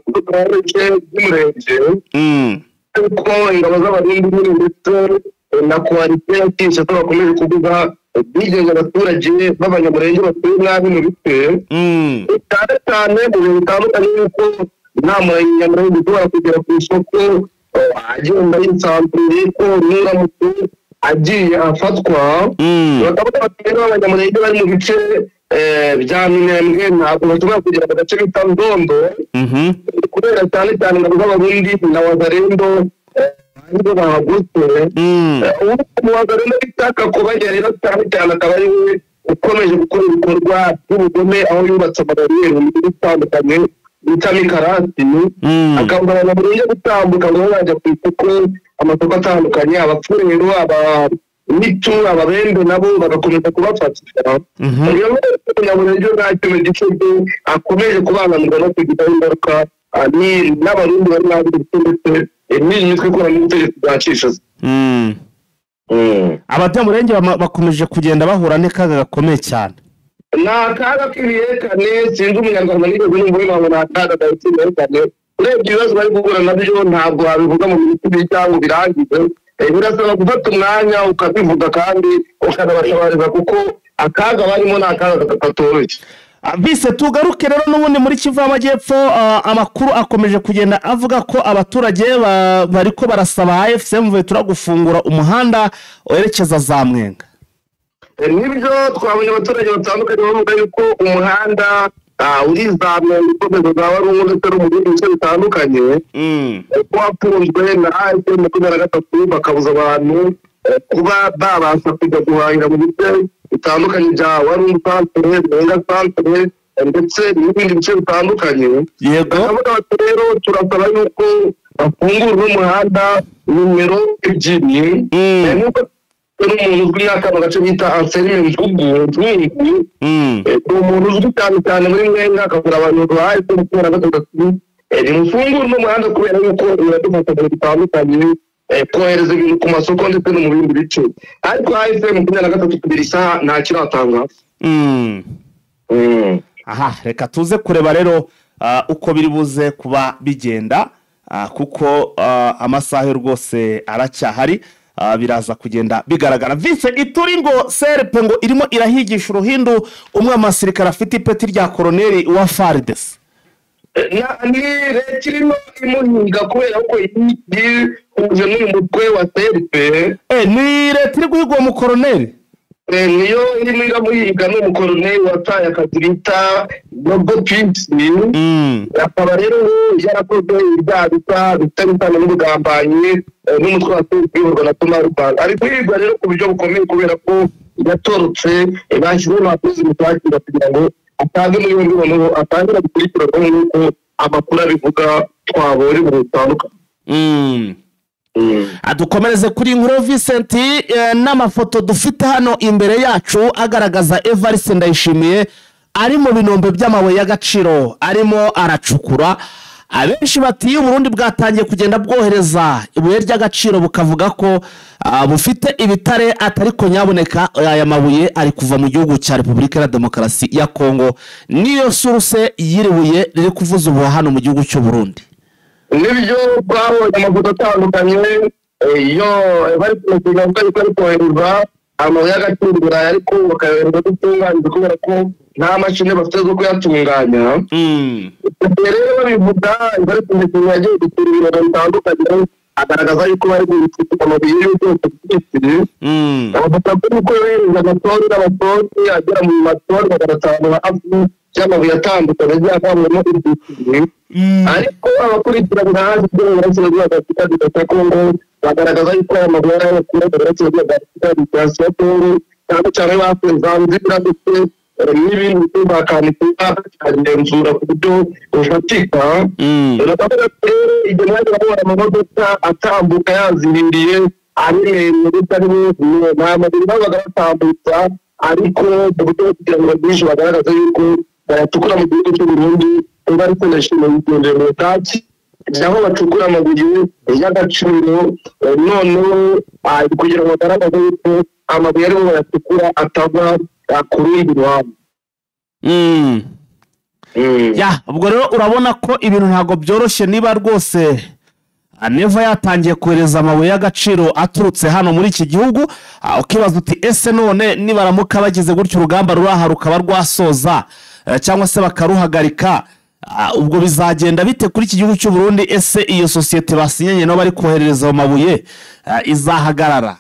kuri bice by'umurenge kuko ingabo z'Abarundi ndetse na koalisiyo ya Kinshasa bakomeje kubuza ubwigenge abaturage b'abanyamurenge batuye nabi mu bice, cyane cyane mu bintu bitandukanye yuko nta munyamurenge ushobora kugera ku isoko agenda yisanzuye, ko n'uramutse agiye afatwa. Bakavuga bati rero abanyamurenge bari mu bice bya Minembwe ntabwo bashobora kugera mu gace bita Ndondo, kubera cyane cyane ingabo z'Abarundi na Wazalendo aribo bahagutse. Ubu Wazalendo bitaka kubajya rero cyane cyane akaba ari we ukomeje gukora ibikorwa by'ubugome, aho yubatse amabariyeri mu mijyi itandukanye bita Mikarasi, akabuza abanyamurenge gutambuka ngo bajya ku isoko, amasoko atandukanye, abapfurero, abamitu, ababembe nabo bagakomeza kubafatira. Rero umunyamurenge ntacyo mu gice cye akomeje kubangamirwa no kugiraho ingaruka n'Abarundi bari nabi ndetse n'iyi mitwe ikora n'ubutegetsi bwa Kinshasa. Abanyamurenge bakomeje kugenda bahura n'akaga gakomeye cyane. Ni akaga k'ibihekane, sinzi umunyarwanda nigeze numva ngo ni akaga k'ibihekane. Urebye ibibazo bari guhura nabyo ntabwo wabivuga mu minsi ibiri cyangwa birangize, birasaba gufata umwanya ukabivuga kandi ukanabatabariza kuko akaga barimo ni akaga katoroshye. Bise tugaruke rero n'ubundi muri Kivu y'Amajyepfo, amakuru akomeje kugenda avuga ko abaturage bariko barasaba AFC M23 gufungura umuhanda werekeza za Mwenga. Nibyo twabonye abaturage batandukanye bavuga yuko umuhanda uri za Mwenga ukomeza za Warungu ndetse no mu bindi bice bitandukanye wafunzwe na AFC 23, bakabuza abantu kuba babasha kujya guhahira mu bice bitandukanye bya Warungu santere, Mwenga santere ndetse n'ibindi bice bitandukanye. Yego, bakavuga bati rero turasaba yuko bafungura umuhanda nimero 2. Nk'uko n'umuntu uzwi nk'aka gace bita Anselme Nzungu, ni umuntu uzwi cyane cyane muri Mwenga, akavura abantu bahaye 23. Nimufungure uno muhanda kubera yuko uradufasha mu bintu bitandukanye, kohereza ibintu ku masoko ndetse no mu bindi bice. Ariko AFC 23 kugera isaha nta kiratangaza. Aha reka tuze kureba rero uko biri buze kuba bigenda, kuko amasaha rwose aracyahari, biraza kugenda bigaragara. Vincent, Ituri ngo CRP ngo irimo irahigisha uruhindu umwe amasirikare afite ipeti rya koroneri wa FARDC. Ni leta irimo imuhiga kubera ko yihuje n'uyu mutwe wa CRP. Ni leta iri guhiga uwo mukoroneri? Niyo irimo iramuhiga, ni umukoroneri wataye akazi bita Gogo Pisi, akaba rero yarakoze ibyaha bita bitanu n'ubugambanyi n'umutwe wa CRP uyoborwa na Thomas Lubanga. Ari guhigwa rero ku buryo bukomeye kubera ko yatorotse, bashyizeho impapuro zimutakira kugira ngo atange muri yombi, noneho atangire gukurikiranwa nk'uko amakuru abivuga twabonye mu bintu bitandukanye. Dukomereze kuri inkuru Vincent, n'amafoto dufite hano imbere yacu agaragaza Evariste Ndayishimiye ari mu binombe by'amabuye y'agaciro arimo aracukura. Abenshi bati Burundi bwatangiye kugenda bwohereza ibuye ry'agaciro, bukavuga ko bufite ibitare, atariko nyaboneka aya mabuye ari kuva mu gihugu cya Repubulika ya Demokarasi ya Kongo, niyo source y'iri buye riri kuvuza ubu hano mu gihugu cy'u Burundi. Nibyo, twabonye amafoto atandukanye iyo bari bari kohereza amabuye y'agaciro i Burayi, ariko bakayohereza adatunganyije kubera ko nta mashini bafite zo kuyatunganya. Rero babivuga, bari kumenya yagiye gusura ibirori bitandukanye, agaragaza yuko bari gucukura amabuye y'ubwoko bwinshi. Bavuga ko uko yohereza amatoni n'amatoni agera mu matoni 500 hafi y'amabuye atandukanye agiye avanyemo ibyiciro. Ariko abakurikiranira hafi ibyo mu burasirazuba bwa Afurika bwa Kongo bagaragaza yuko aya mabuye ari ay'abakura mu burasirazuba bwa Afurika bwa Kongo, cyane cyane bakuye za Nzira ndetse n'ibindi bigo bakanika bakagenzura ku buryo bufatika. Baravuga ko rero igihe mwajya babona amamodoka atambuka yaziririye aremereye ndetse ari nta mabuye babaga batambutsa, ariko mu buryo bwo kugira ngo bagurishe bagaragaze yuko bayatukura mu gihugu cy'u Burundi. Evariste Ndayishimiye yigendeye mu Butaki aho bacukura amabuye y'agaciro, noneho kugira ngo bagaragaze yuko amabuye arimo bayacukura atava ku rundi ruhande. Ya, ubwo rero urabona ko ibintu ntabwo byoroshye. Niba rwose Neva yatangiye kohereza amabuye y'agaciro aturutse hano muri iki gihugu, ukibaza uti ese none nibaramuka bagize gutyo urugamba ruraha rukaba rwasoza, cyangwa se bakaruhagarika, ubwo bizagenda bite kuri iki gihugu cy'u Burundi? Ese iyo sosiyete basinyanye nabo bari koherereza ayo mabuye izahagarara?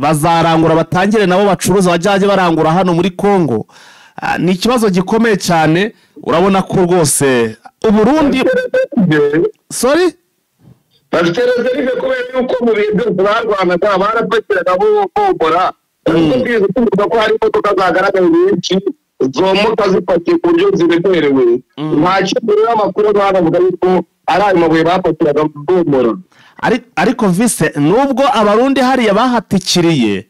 Bazarangura batangire nabo bacuruza bajyaje barangura hano muri Kongo? Ni ikibazo gikomeye cyane. Urabona ko rwose Uburundi sorry bafite reserve kubera yuko mu bihe byose barwanaga barapakiraga bombora, ariko twize tuvuga ko hari imodoka zagaragaye nyinshi zomoka zipakiye ku buryo ziremerewe. Nta kintu rero amakuru baravuga yuko ari ayo mabuye bapakiraga bombora. Ariko vise nubwo abarundi hariya bahatikiriye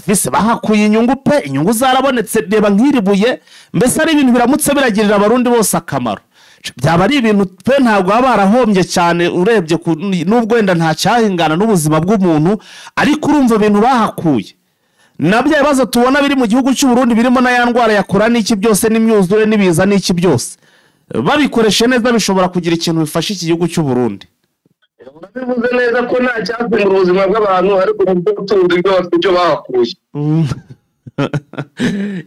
Vise bahakuye inyungu pe, inyungu zarabonetse. Reba nk'iribuye, mbese ari ibintu biramutse biragirira abarundi bose akamaro, byaba ari ibintu pe ntabwo baba barahombye cyane urebye nubwo wenda nta cyahingana n'ubuzima bw'umuntu, ariko urumva ibintu bahakuye nabyo ibibazo tubona biri mu gihugu cy'u Burundi birimo na ya ndwara ya korona n'iki byose n'imyuzure n'ibiza n'iki byose, babikoreshe neza bishobora kugira ikintu bifasha iki gihugu cy'u Burundi. Urabivuze neza ko nta cyasimbura ubuzima bw'abantu, ariko mu by'ubutunzi bwo bafite icyo bahakuye.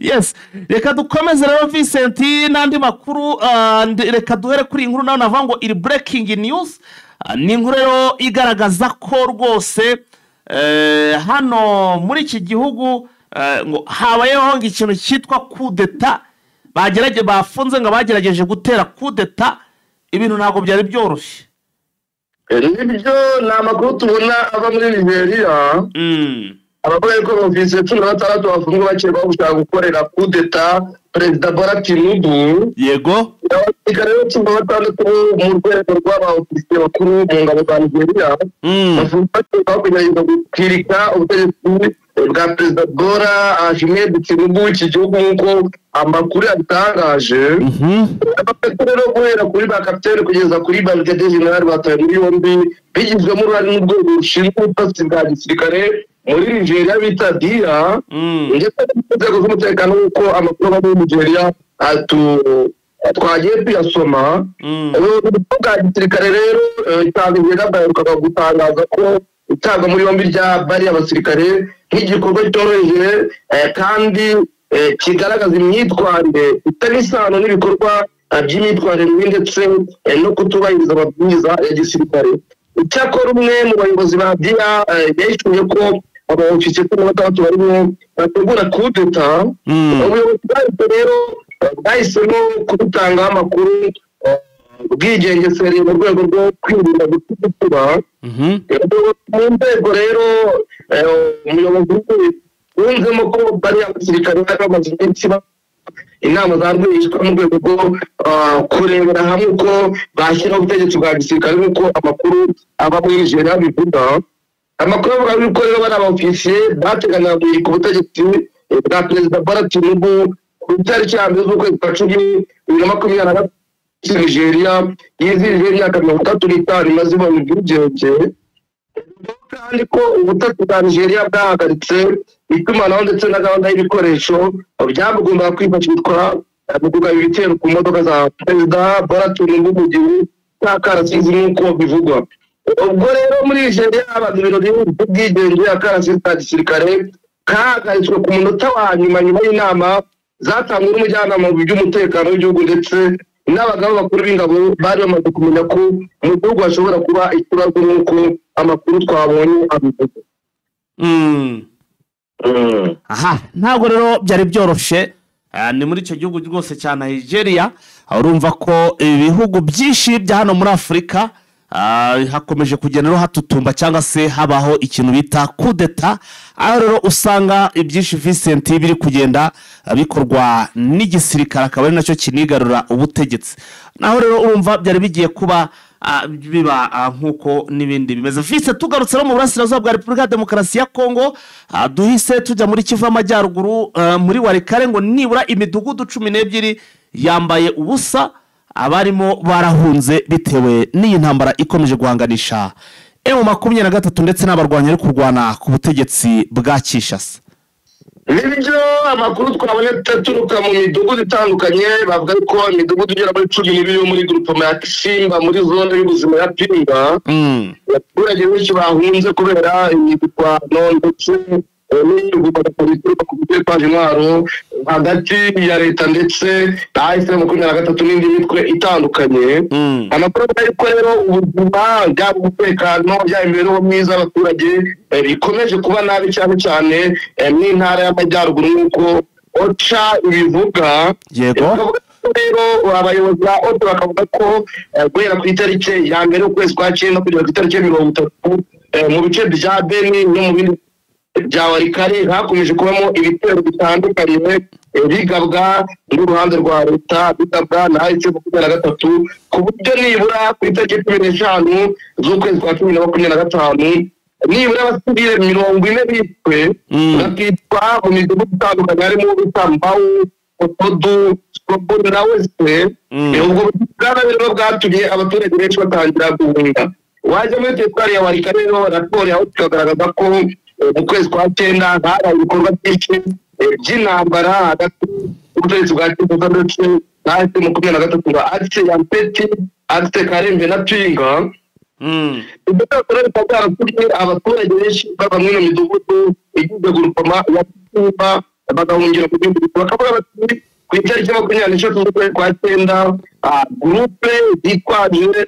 Yes, reka dukomeze rero Vincent n'andi makuru. Reka duhere kuri inkuru nawe navuga ngo iri breaking news. Ni inkuru rero igaragaza ko rwose hano muri iki gihugu ngo habayeho ikintu cyitwa kudeta, bafunze ngo bagerageje gutera kudeta, ibintu ntabwo byari byoroshye. Nibyo, ni amakuru tubona ava muri Nigeria. Abavuga yuko abofisiye 16 bafunzwe bakekwaho gushaka gukorera kudeta Perezida Bola Tinubu. Yego. Abasirikare rero 16 mu rwego rw'abaofisiye bakuru mu ngabo za Nigeria bafunzwe bakekwaho kugerageza guhirika ubutegetsi bwa Perezida Bola Ahmed Tinubu iki gihugu, nk'uko amakuru yabitangaje. Abapeti rero guhera kuri ba kapitene kugeza kuri ba brigadier general batawe muri yombi bigizwemo uruhare n'urwego rushinzwe ubutasi bwa gisirikare muri Nigeria bita DIA, ndetse n'inzego z'umutekano, nk'uko amakuru ava muri Nigeria twagiye tuyasoma. Ubuyobozi bwa gisirikare rero cya Nigeria bwaherukaga gutangaza ko itabwa muri yombi rya bariya basirikare nk'igikorwa cyoroheje kandi kigaragaza imyitwarire itari isano n'ibikorwa by'imyitwarire mibi ndetse no kutubahiriza amabwiriza ya gisirikare. Icyakora umwe mu bayobozi ba DIA yahishuye ko abaofisiye 16 barimo bategura kudeta. Ubuyobozi bwahise rero bwahisemo kubitangaho amakuru bwigengesereye mu rwego rwo kwirinda gutuba. Mu nzego rero umuyobozi wunzemo ko bariya basirikare bari bamaze iminsi inama za rwihishwa mu rwego rwo kurebera hamwe uko bashyiraho ubutegetsi bwa gisirikare, nk'uko amakuru ava muri Nigeria bivuga. Amakuru avuga yuko rero bari abofisiye bateganyaga guhirika ubutegetsi bwa Perezida Bola Tinubu ku itariki ya 1 z'ukwezi kwa 10 2023. Nigeria yizihije imyaka 35 imaze ibonye ubwigenge, kandi ko ubutasi bwa Nigeria bwahagaritse itumanaho ndetse na gahunda y'ibikoresho byagombaga kwifashishwa mu kugaba ibitero ku modoka za Perezida Bola Tinubu mu gihe cy'akarasisi nk'uko bivugwa. Ubwo rero muri Nigeria habaga ibirori by'ubwigenge, akarasisi ka gisirikare kahagaritswe ku munota wa nyuma nyuma y'inama zatanzwe n'umujyanama mu by'umutekano w'igihugu ndetse n'abagabo bakuru b'ingabo bari bamaze kumenya ko mu gihugu hashobora kuba ikibazo nk'uko amakuru twabonye abivuga. Aha ntabwo rero byari byoroshye, ni muri icyo gihugu rwose cya Nigeria. Urumva ko ibihugu byinshi bya hano muri Afurika hakomeje kugenda rero hatutumba cyangwa se habaho ikintu bita kudeta, aho rero usanga ibyinshi Vincent biri kugenda bikorwa n'igisirikare, akaba ari nacyo kinigarura ubutegetsi. Naho rero urumva byari bigiye kuba biba nk'uko n'ibindi bimeze. Vincent, tugarutse no mu burasirazuba bwa Repubulika ya Demokarasi ya Kongo, duhise tujya muri Kivu y'Amajyaruguru, muri Walikale, ngo nibura imidugudu 12 yambaye ubusa, abarimo barahunze bitewe n'iyi ntambara ikomeje guhanganisha M23 ndetse n'abarwanyi bari kurwana ku butegetsi bwa Kinshasa. Nibyo amakuru twabonye aturuka mu midugudu itandukanye, bavuga ko imidugudu igera muri 12 yo muri groupement ya Kisimba muri zone y'ubuzima ya Pinga, abaturage benshi bahunze kubera imirwano ndetse n'imyivumbagatanyo ku bitwaje intwaro hagati ya leta ndetse na AFC 23 n'indi mitwe itandukanye. Amakuru avuga yuko rero ubuzima bwaba umutekano, byaba imibereho myiza y'abaturage bikomeje kuba nabi cyane cyane n'intara y'Amajyaruguru nk'uko OCHA ibivuga. Yego. Rero abayobozi ba OCHA bakavuga ko guhera ku itariki ya 1 y'ukwezi kwa 9 kugera ku itariki ya 30 mu bice bya Beni no mu bindi bya Walikale hakomeje kubamo ibitero bitandukanye bigabwa n'uruhande rwa leta, bigabwa na AFC 23, ku buryo nibura ku itariki 15 z'ukwezi kwa 10 2025 nibura abasivile 40 bishwe, bakitwa mu midugudu itandukanye harimo Bitambawu, Otodu, Sobori na Wese. Ubwo bwana rero bwatumye abaturage benshi batangira guhunga. Waje muri teritwari ya Walikale rero raporo yaho ikagaragaza ko mu kwezi kwa 9 habaye ibikorwa byinshi by'intambara hagati y'ubutegetsi bwa Kinshasa ndetse na AFC 23 ngo Axe ya Mpeti, Axe Karembe na Pinga. Ibyo byose bikaba byaratumye abaturage benshi bava muri iyo midugudu igize groupement ya Kisimba bagahungira ku bindi bigo. Bakavuga bati ku itariki 23 z'ukwezi kwa 9 groupe zitwaje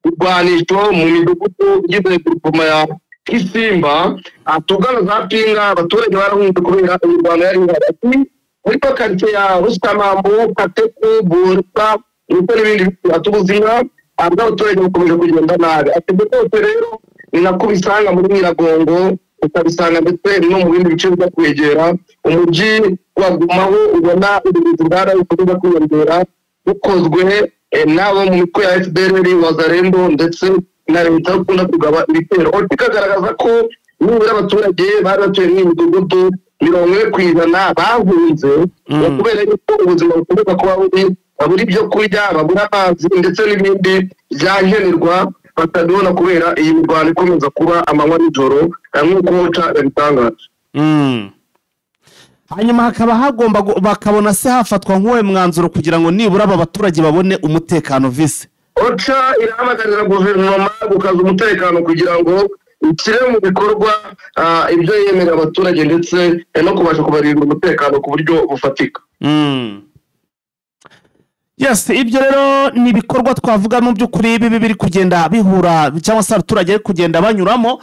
ibirwanisho mu midugudu igize groupement ya Kisimba atugana za Pinga, abaturage barahunze kubera imirwano yari ihari muri karitsiye ya Rusamambo, Kateku, Bursa ndetse n'ibindi bice. Ubuzima bw'abaturage bukomeje kugenda nabi. Ati ibyo byose rero ni nako ubisanga muri Nyiragongo, ukabisanga ndetse no mu bindi bice bijya kwegera umujyi wa Goma, aho ubona ubuvuzi bwarabukomeza kwiyongera bukozwe n'abo mu mitwe ya FDLR, Wazalendo ndetse na leta ikunda kugaba ibitero. OCHA ikagaragaza ko nibura abaturage bari batuye muri iyi midugudu 40% bahunze kubera yuko ubuzima bukomeza kuba bubi, babura ibyo kurya, babura amazi ndetse n'ibindi byankenerwa batabibona kubera iyi mirwano ikomeza kuba amanywa n'ijoro nk'uko OCHA yabitangaje. Hanyuma hakaba hagomba bakabona se hafatwa nk'uwe mwanzuro kugira ngo nibura aba baturage babone umutekano vise. OCHA irahamagarira guverinoma gukaza umutekano kugira ngo ishyire mu bikorwa ibyo yemerera abaturage ndetse no kubasha kubarindira umutekano ku buryo bufatika. Yes, ibyo rero ni ibikorwa twavuga mu by'ukuri bibi biri kugenda bihura cyangwa se abaturage bari kugenda banyuramo,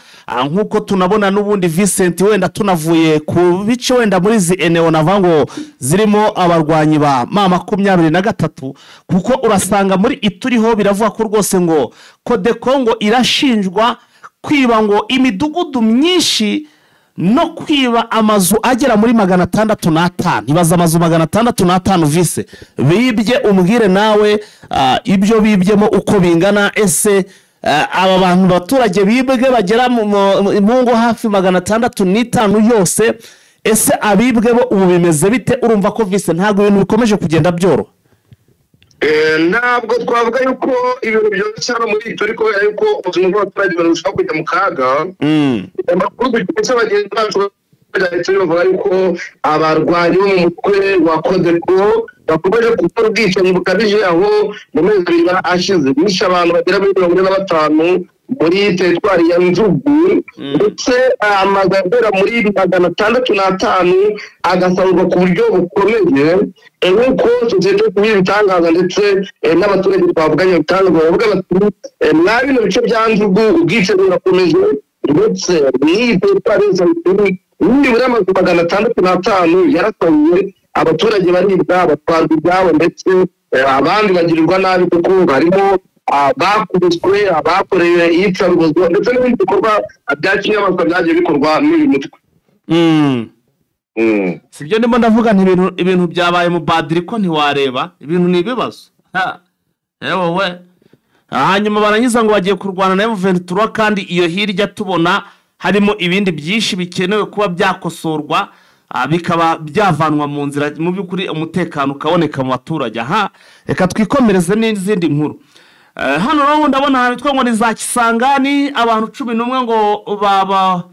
nk'uko tunabona n'ubundi Vincent wenda tunavuye ku bice wenda muri izi eneo navuga ngo zirimo abarwanyi ba M23, kuko urasanga muri Ituriho biravuga ko rwose ngo Codeco ngo irashinjwa kwiba ngo imidugudu myinshi no kwiba amazu agera muri 605. Ibaza amazu 605 vise bibye, umbwire nawe ibyo bibyemo uko bingana. Ese Aba bantu baturage bibwe bagera mu ngo hafi 605 yose, ese abibwe bo ubu bimeze bite? Urumva ko vise ntabwo ibintu bikomeje kugenda byoroha. Ntabwo twavuga yuko ibintu byoroshye hano muri Ituri kubera yuko ubuzima bw'abaturage burushaho kujya mu kaga. Amakuru dukesha bagenzi bacu bavuga yuko abarwanyi bo mu mutwe wa Codeco bakomeje gukora ubwicanyi bukabije, aho mu mezi abiri ashize bishe abantu bagera muri 45 muri teritwari ya Njugu, ndetse amazu agera muri 605 agasarurwa ku buryo bukomeye, nk'uko sosiyete sivile ibitangaza ndetse n'abaturage twavuganye bitangaza, bavuga bati mwa bino bice bya Njugu ubwicanyi burakomeje, ndetse n'iyi teritwari yose nibura amazu 605 yarasahuwe, abaturage baribwa, batwarwa ibyabo, ndetse abandi bagirirwa nabi kuko harimo abakubiswe, abakorewe iyicarubozo, ndetse n'ibindi bikorwa bya kinyamaswa byagiye bikorwa n'uyu mutwe. Sibyo ndimo ndavuga nti ibintu byabaye mu badiri ko ntiwareba, ibintu ni ibibazo. Yewe hanyuma barangiza ngo bagiye kurwana na M23, kandi iyo hirya tubona harimo ibindi byinshi bikenewe kuba byakosorwa, bikaba byavanwa mu nzira, mu by'ukuri umutekano ukaboneka mu baturage. Aha reka twikomereze n'izindi nkuru. Hano rero ndabona ahantu ngo ni za Kisangani, abantu 11 ngo baba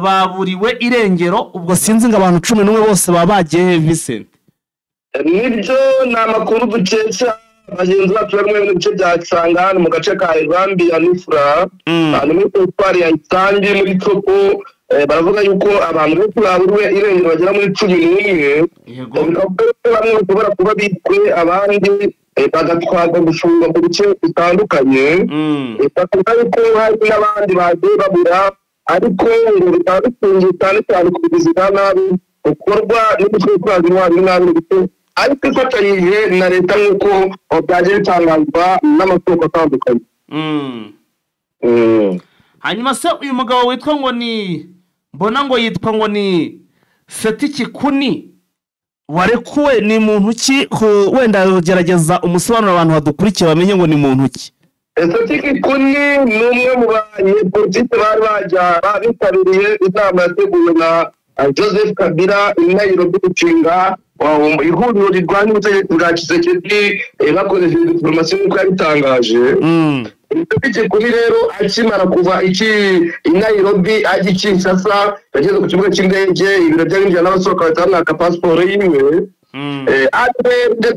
baburiwe irengero. Ubwo sinzi ngo abantu 11 bose baba bagiye Vincent. Nibyo ni amakuru dukesha bagenzi bacu bamwe mu bice bya Kisangani mu gace ka Ibambi ya Nufra, ni muri teritwari ya Isangi muri Tsoko. Baravuga yuko abantu benshi baburiwe irengero bagera muri 11, bikavuga ko bamwe bashobora kuba bishwe, abandi bagatwarwa gufungwa mu bice bitandukanye. Bakavuga yuko hari n'abandi bagiye babura, ariko ngo bikaba bifungiye cyane cyane ku bugizi bwa nabi bukorwa n'imitwe itwaza intwaro nabi ndetse ariko ifatanyije na leta, nk'uko byagiye bitangazwa n'amasoko atandukanye. Hanyuma se uyu mugabo witwa ngo ni mbona ngo yitwa ngo ni Seti Kikuni warekuwe ni muntu ki? Wenda gerageza umusobanuro abantu badukurikiye bamenye ngo ni muntu ki. Seti Kikuni ni umwe mu banyepolitike bari bajya bitabiriye inama yateguwe na Joseph Kabila i Nairobi gushinga ihuriro rirwanya ubutegetsi bwa Tshisekedi bakoresheje diplomasi nk'uko yabitangaje. Seti Kikuni rero akimara kuva i Nairobi ajya i Kinshasa, yageze ku kibuga cy'indege, ibiro by'abinjira n'abasohoka bahita bamwaka pasiporo yiwe.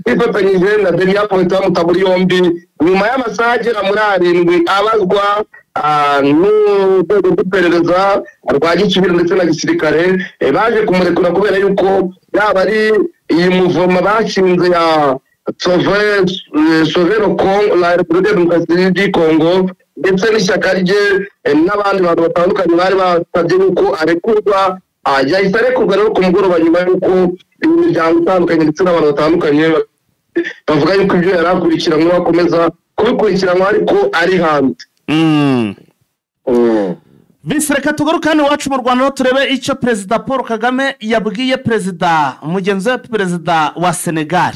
Twifatanyije na Daniel bahita bamuta muri yombi nyuma y'amasaha agera muri 7 abazwa n'urwego rw'iperereza rwa gisivili ndetse na gisirikare. Baje kumurekura kubera yuko yaba ari iyi muvoma bashinze ya Sauver Congo, la République Démocratique du Congo, ndetse n'ishyaka rye n'abandi bantu batandukanye bari basabye yuko arekurwa. Yahise arekurwa rero ku mugoroba nyuma y'uko imiryango itandukanye ndetse n'abantu batandukanye bavuga yuko ibyo yari akurikiranywe akomeza kubikurikiranwa ariko ari hanze. Vince, reka tugaruke hano iwacu mu Rwanda turebe icyo Perezida Paul Kagame yabwiye Perezida mugenzi we Perezida wa Senegal.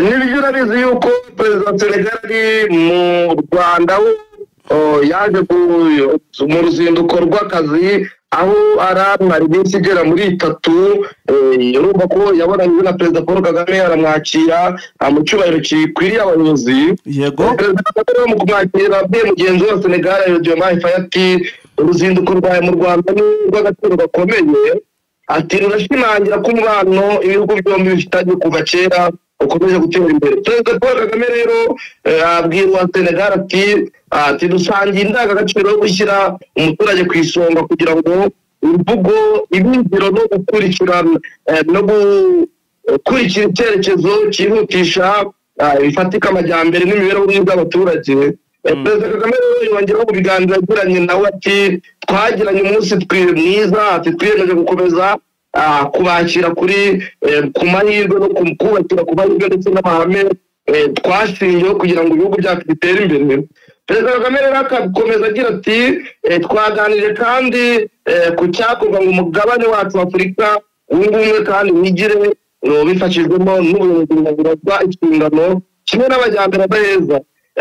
Nibyo urabizi yuko Perezida wa Senegal ari mu Rwanda, yaje mu ruzinduko rw'akazi aho aramara iminsi igera muri 3. Urumva ko yabonanye na Perezida Paul Kagame aramwakira mu cyubahiro gikwiriye abayobozi. Yego. Perezida Kagame mu kumwakira abwiye mugenzi we wa Senegal Diomaye Faye ati uruzinduko rwawe mu Rwanda ni urw'agaciro gakomeye, ati rurashimangira ko umubano ibihugu byombi bifitanye kuva kera ukomeje gutera imbere. Perezida Paul Kagame rero abwira uwa Senegal ati dusangiye indangagaciro yo gushyira umuturage ku isonga kugira ngo imvugo ibinziro no gukurikirana no gukurikira icyerekezo cyihutisha bifatika amajyambere n'imibereho myiza y'abaturage. Perezida Kagame rero yongeraho mu biganiro yagiranye nawe ati twagiranye umunsi mwiza, ati twiyemeje gukomeza kubakira kuri ku mahirwe no kubakira ku mahirwe ndetse n'amahame twashingiyeho kugira ngo ibihugu byacu bitere imbere. Perezida Kagame rero akakomeza agira ati twaganiriye kandi ku cyakorwa ngo umugabane wacu wa Afurika wunge ubumwe kandi wigire bifashijwemo n'ubuyobozi bwa inshingano kimwe n'abajyambere adaheza.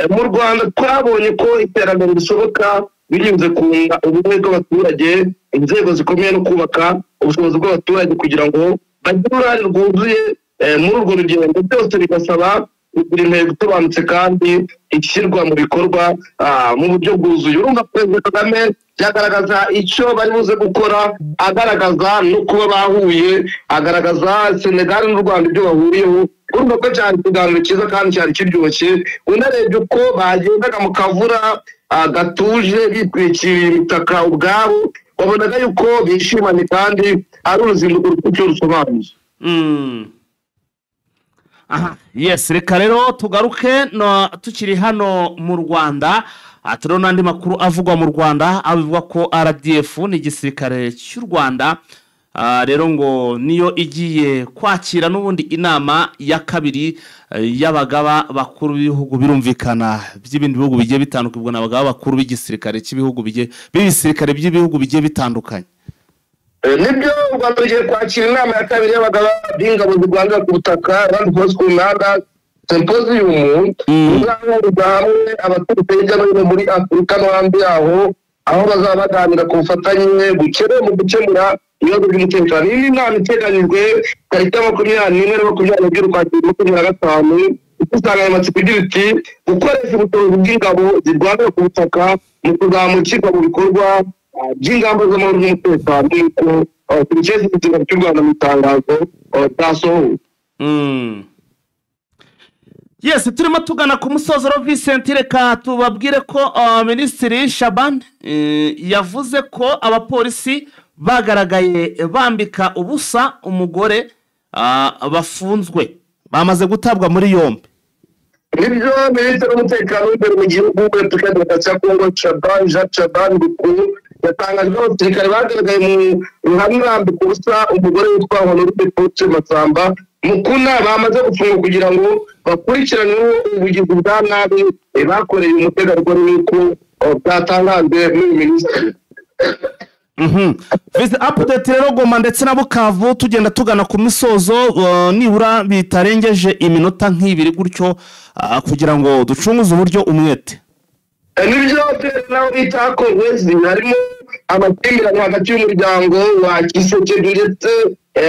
Mu Rwanda twabonye ko iterambere rishoboka binyuze kunga ubumwe bw'abaturage, inzego zikomeye no kubaka ubushobozi bw'abaturage kugira ngo bagire uruhare rwuzuye muri urwo rugendo. Byose bigasaba kugira intego isobanutse kandi ishyirwa mu bikorwa mu buryo bwuzuye. Urumva Perezida Kagame byagaragaza icyo bari buze gukora, agaragaza no kuba bahuye, agaragaza Senegal n'u Rwanda ibyo bahuriyeho. Urumva ko cyari ikiganiro cyiza kandi cyari kiryoshye, unarebye uko bagendaga mu kavura gatuje bitwikiriye imitaka ubwabo, wabonaga yuko bishimanye kandi ari uruzinduko rufite icyo rusobanuye. Aha, yes, reka rero tugaruke no, tukiri hano mu Rwanda. Turiho n'andi makuru avugwa mu Rwanda, aho ko RDF ni igisirikare cy'u Rwanda, rero ngo niyo igiye kwakira n'ubundi inama ya kabiri y'abagaba bakuru b'ibihugu, birumvikana by'ibindi bihugu bigiye bitandukanye, ubwo ni abagaba bakuru b'igisirikare cy'ibihugu bigiye b'ibisirikare by'ibihugu bigiye bitandukanye. Nibyo, u Rwanda rugiye kwakira inama ya kabiri y'abagaba b'ingabo zirwanira ku butaka, Land Force Commanders Symposium, izahuriza hamwe abaturutse hirya no hino muri Afurika no hanze yaho, aho bazaba baganira ku bufatanye bukenewe mu gukemura ibibazo by'umutekano. Iyi ni inama iteganyijwe tariki ya 21 na 22 Ukwakira 25, ifite insanganyamatsiko igira iti: "Gukoresha ubushobozi bw'ingabo zirwanira ku butaka mu kuzamura ishyirwa mu bikorwa by'ingamba z'amahoro n'umutekano", nk'uko tubikesha igisirikare cy'u Rwanda mu itangazo ryasohowe. Yes, turimo tugana ku musozo rero, Vincent, reka tubabwire ko Minisitiri Shaban yavuze ko abapolisi bagaragaye bambika ubusa umugore bafunzwe, bamaze gutabwa muri yombi. Nibyo, Minisitiri w'umutekano w'imbere mu gihugu, Repubulika ya Demokarasi ya Kongo, Shaban Jacques Shaban Bukuru, yatangaje ko abasirikare bagaragaye mu ruhame bambika ubusa umugore witwa Honorine Poche Masamba Mukuna bamaze gufungwa kugira ngo bakurikiranweho ubugizi bwa nabi bakoreye umutegarugori, nk'uko byatangajwe n'uyu minisitiri. Vice update rero, Goma ndetse na Bukavu, tugenda tugana ku misozo, nibura bitarengeje iminota nk'ibiri gutyo, kugira ngo ducunguze uburyo umwete. Nibyo, naho bita Kongwezi harimo amakimbirane hagati y'umuryango wa Kisekedi ndetse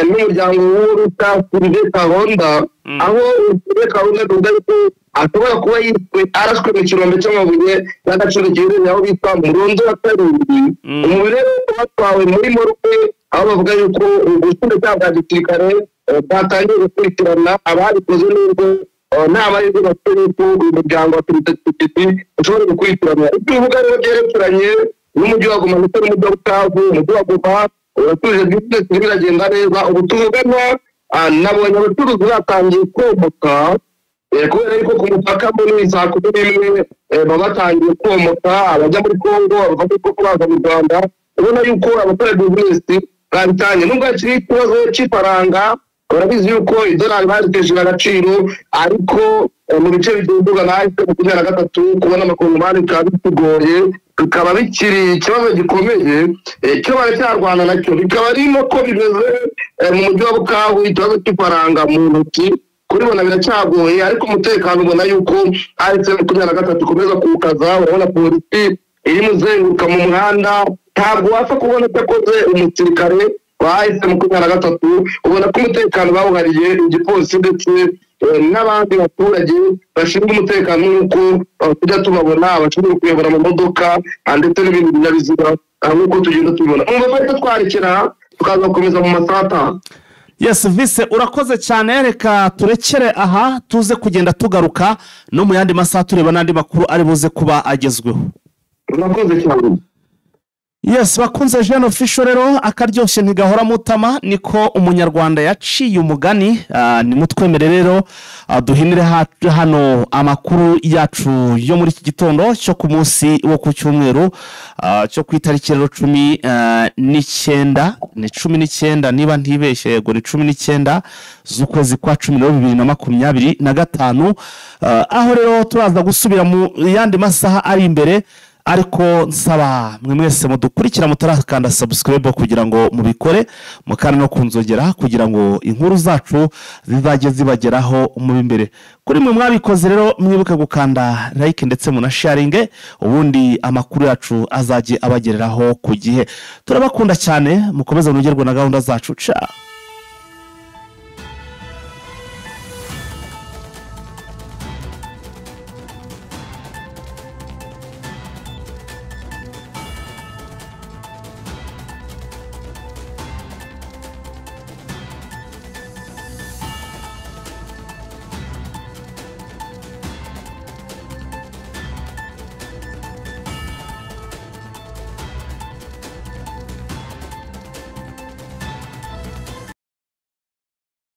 n'umuryango w'uruta Sylvain Kahonda, aho Sylvain Kahonda avuga yuko ashobora kuba yishwe arashwe mu kirombe cy'amabuye y'agaciro giherereye aho bita Murondo wa karindwi. Umubiri rero batwawe muri morgue, aho bavuga yuko ubushinjacyaha bwa gisirikare bwatangiye gukurikirana ababikoze, n'ubwo nta mahirwe bafite yuko uyu muryango wa Perezida Tshisekedi ushobora gukurikirana. Ibyo uvuga rero byerekeranye n'umujyi wa Goma ndetse n'umujyi wa Bukavu, umujyi wa Goma uratuje, business irimo iragenda neza. Ubu tuvugana nabonye abacuruzi batangiye komoka, kubera yuko ku mupaka munini saa 11 baba batangiye komoka, abajya muri Kongo, abava muri Kongo baza mu Rwanda. Ubona yuko abakora business babitangiye, nubwo hakiri ikibazo cy'ifaranga. Urabizi yuko idolari baritesheje agaciro, ariko mu bice bigenzurwa na AFC 23 kubona amakongomani bikaba bitugoye, bikaba bikiri ikibazo gikomeye cyo baracyarwana nacyo. Bikaba ari ko bimeze mu mujyi wa Bukavu, ikibazo cy'ifaranga mu ntoki kuribona biracyagoye, ariko umutekano ubona yuko AFC 23 ikomeza kuwukaza. Urabona polisi irimo izenguruka mu muhanda, ntabwo wapfa kubona utakoze umusirikare wa AFC 23. Ubona ko umutekano bawuhariye igipolisi ndetse n'abandi baturage bashinzwe umutekano, nk'uko tujya tubabona abashinzwe kuyobora amamodoka ndetse n'ibindi binyabiziga, nk'uko tugenda tubibona. Umva bahita twarekera tukaza gukomeza mu masaha ataha. Yes, Vise, urakoze cyane. Reka turekere aha, tuze kugenda tugaruka no mu yandi masaha tureba n'andi makuru ari buze kuba agezweho. Urakoze cyane. Yes, bakunze Jean Official rero, akaryoshye ntigahora mutama, niko umunyarwanda yaciye umugani. Nimutwemere rero duhinire hano amakuru yacu yo muri iki gitondo cyo ku munsi wo ku cyumweru, cyo ku itariki rero 19, ni 19 niba ntibeshye, yego ni 19 z'ukwezi kwa 10 rero 2025, aho rero turaza gusubira mu yandi masaha ari imbere. Ariko nsaba mwe mwese mudukurikira mutarakanda subscribe kugira ngo mubikore, mukanda no kunzogera kugira ngo inkuru zacu zizajye zibageraho mu imbere. Kuri mwe mwabikoze rero, mwibuke gukanda like ndetse munasharinge, ubundi amakuru yacu azajye abagereraho ku gihe. Turabakunda cyane, mukomeze munogerwe na gahunda zacu. Ciao.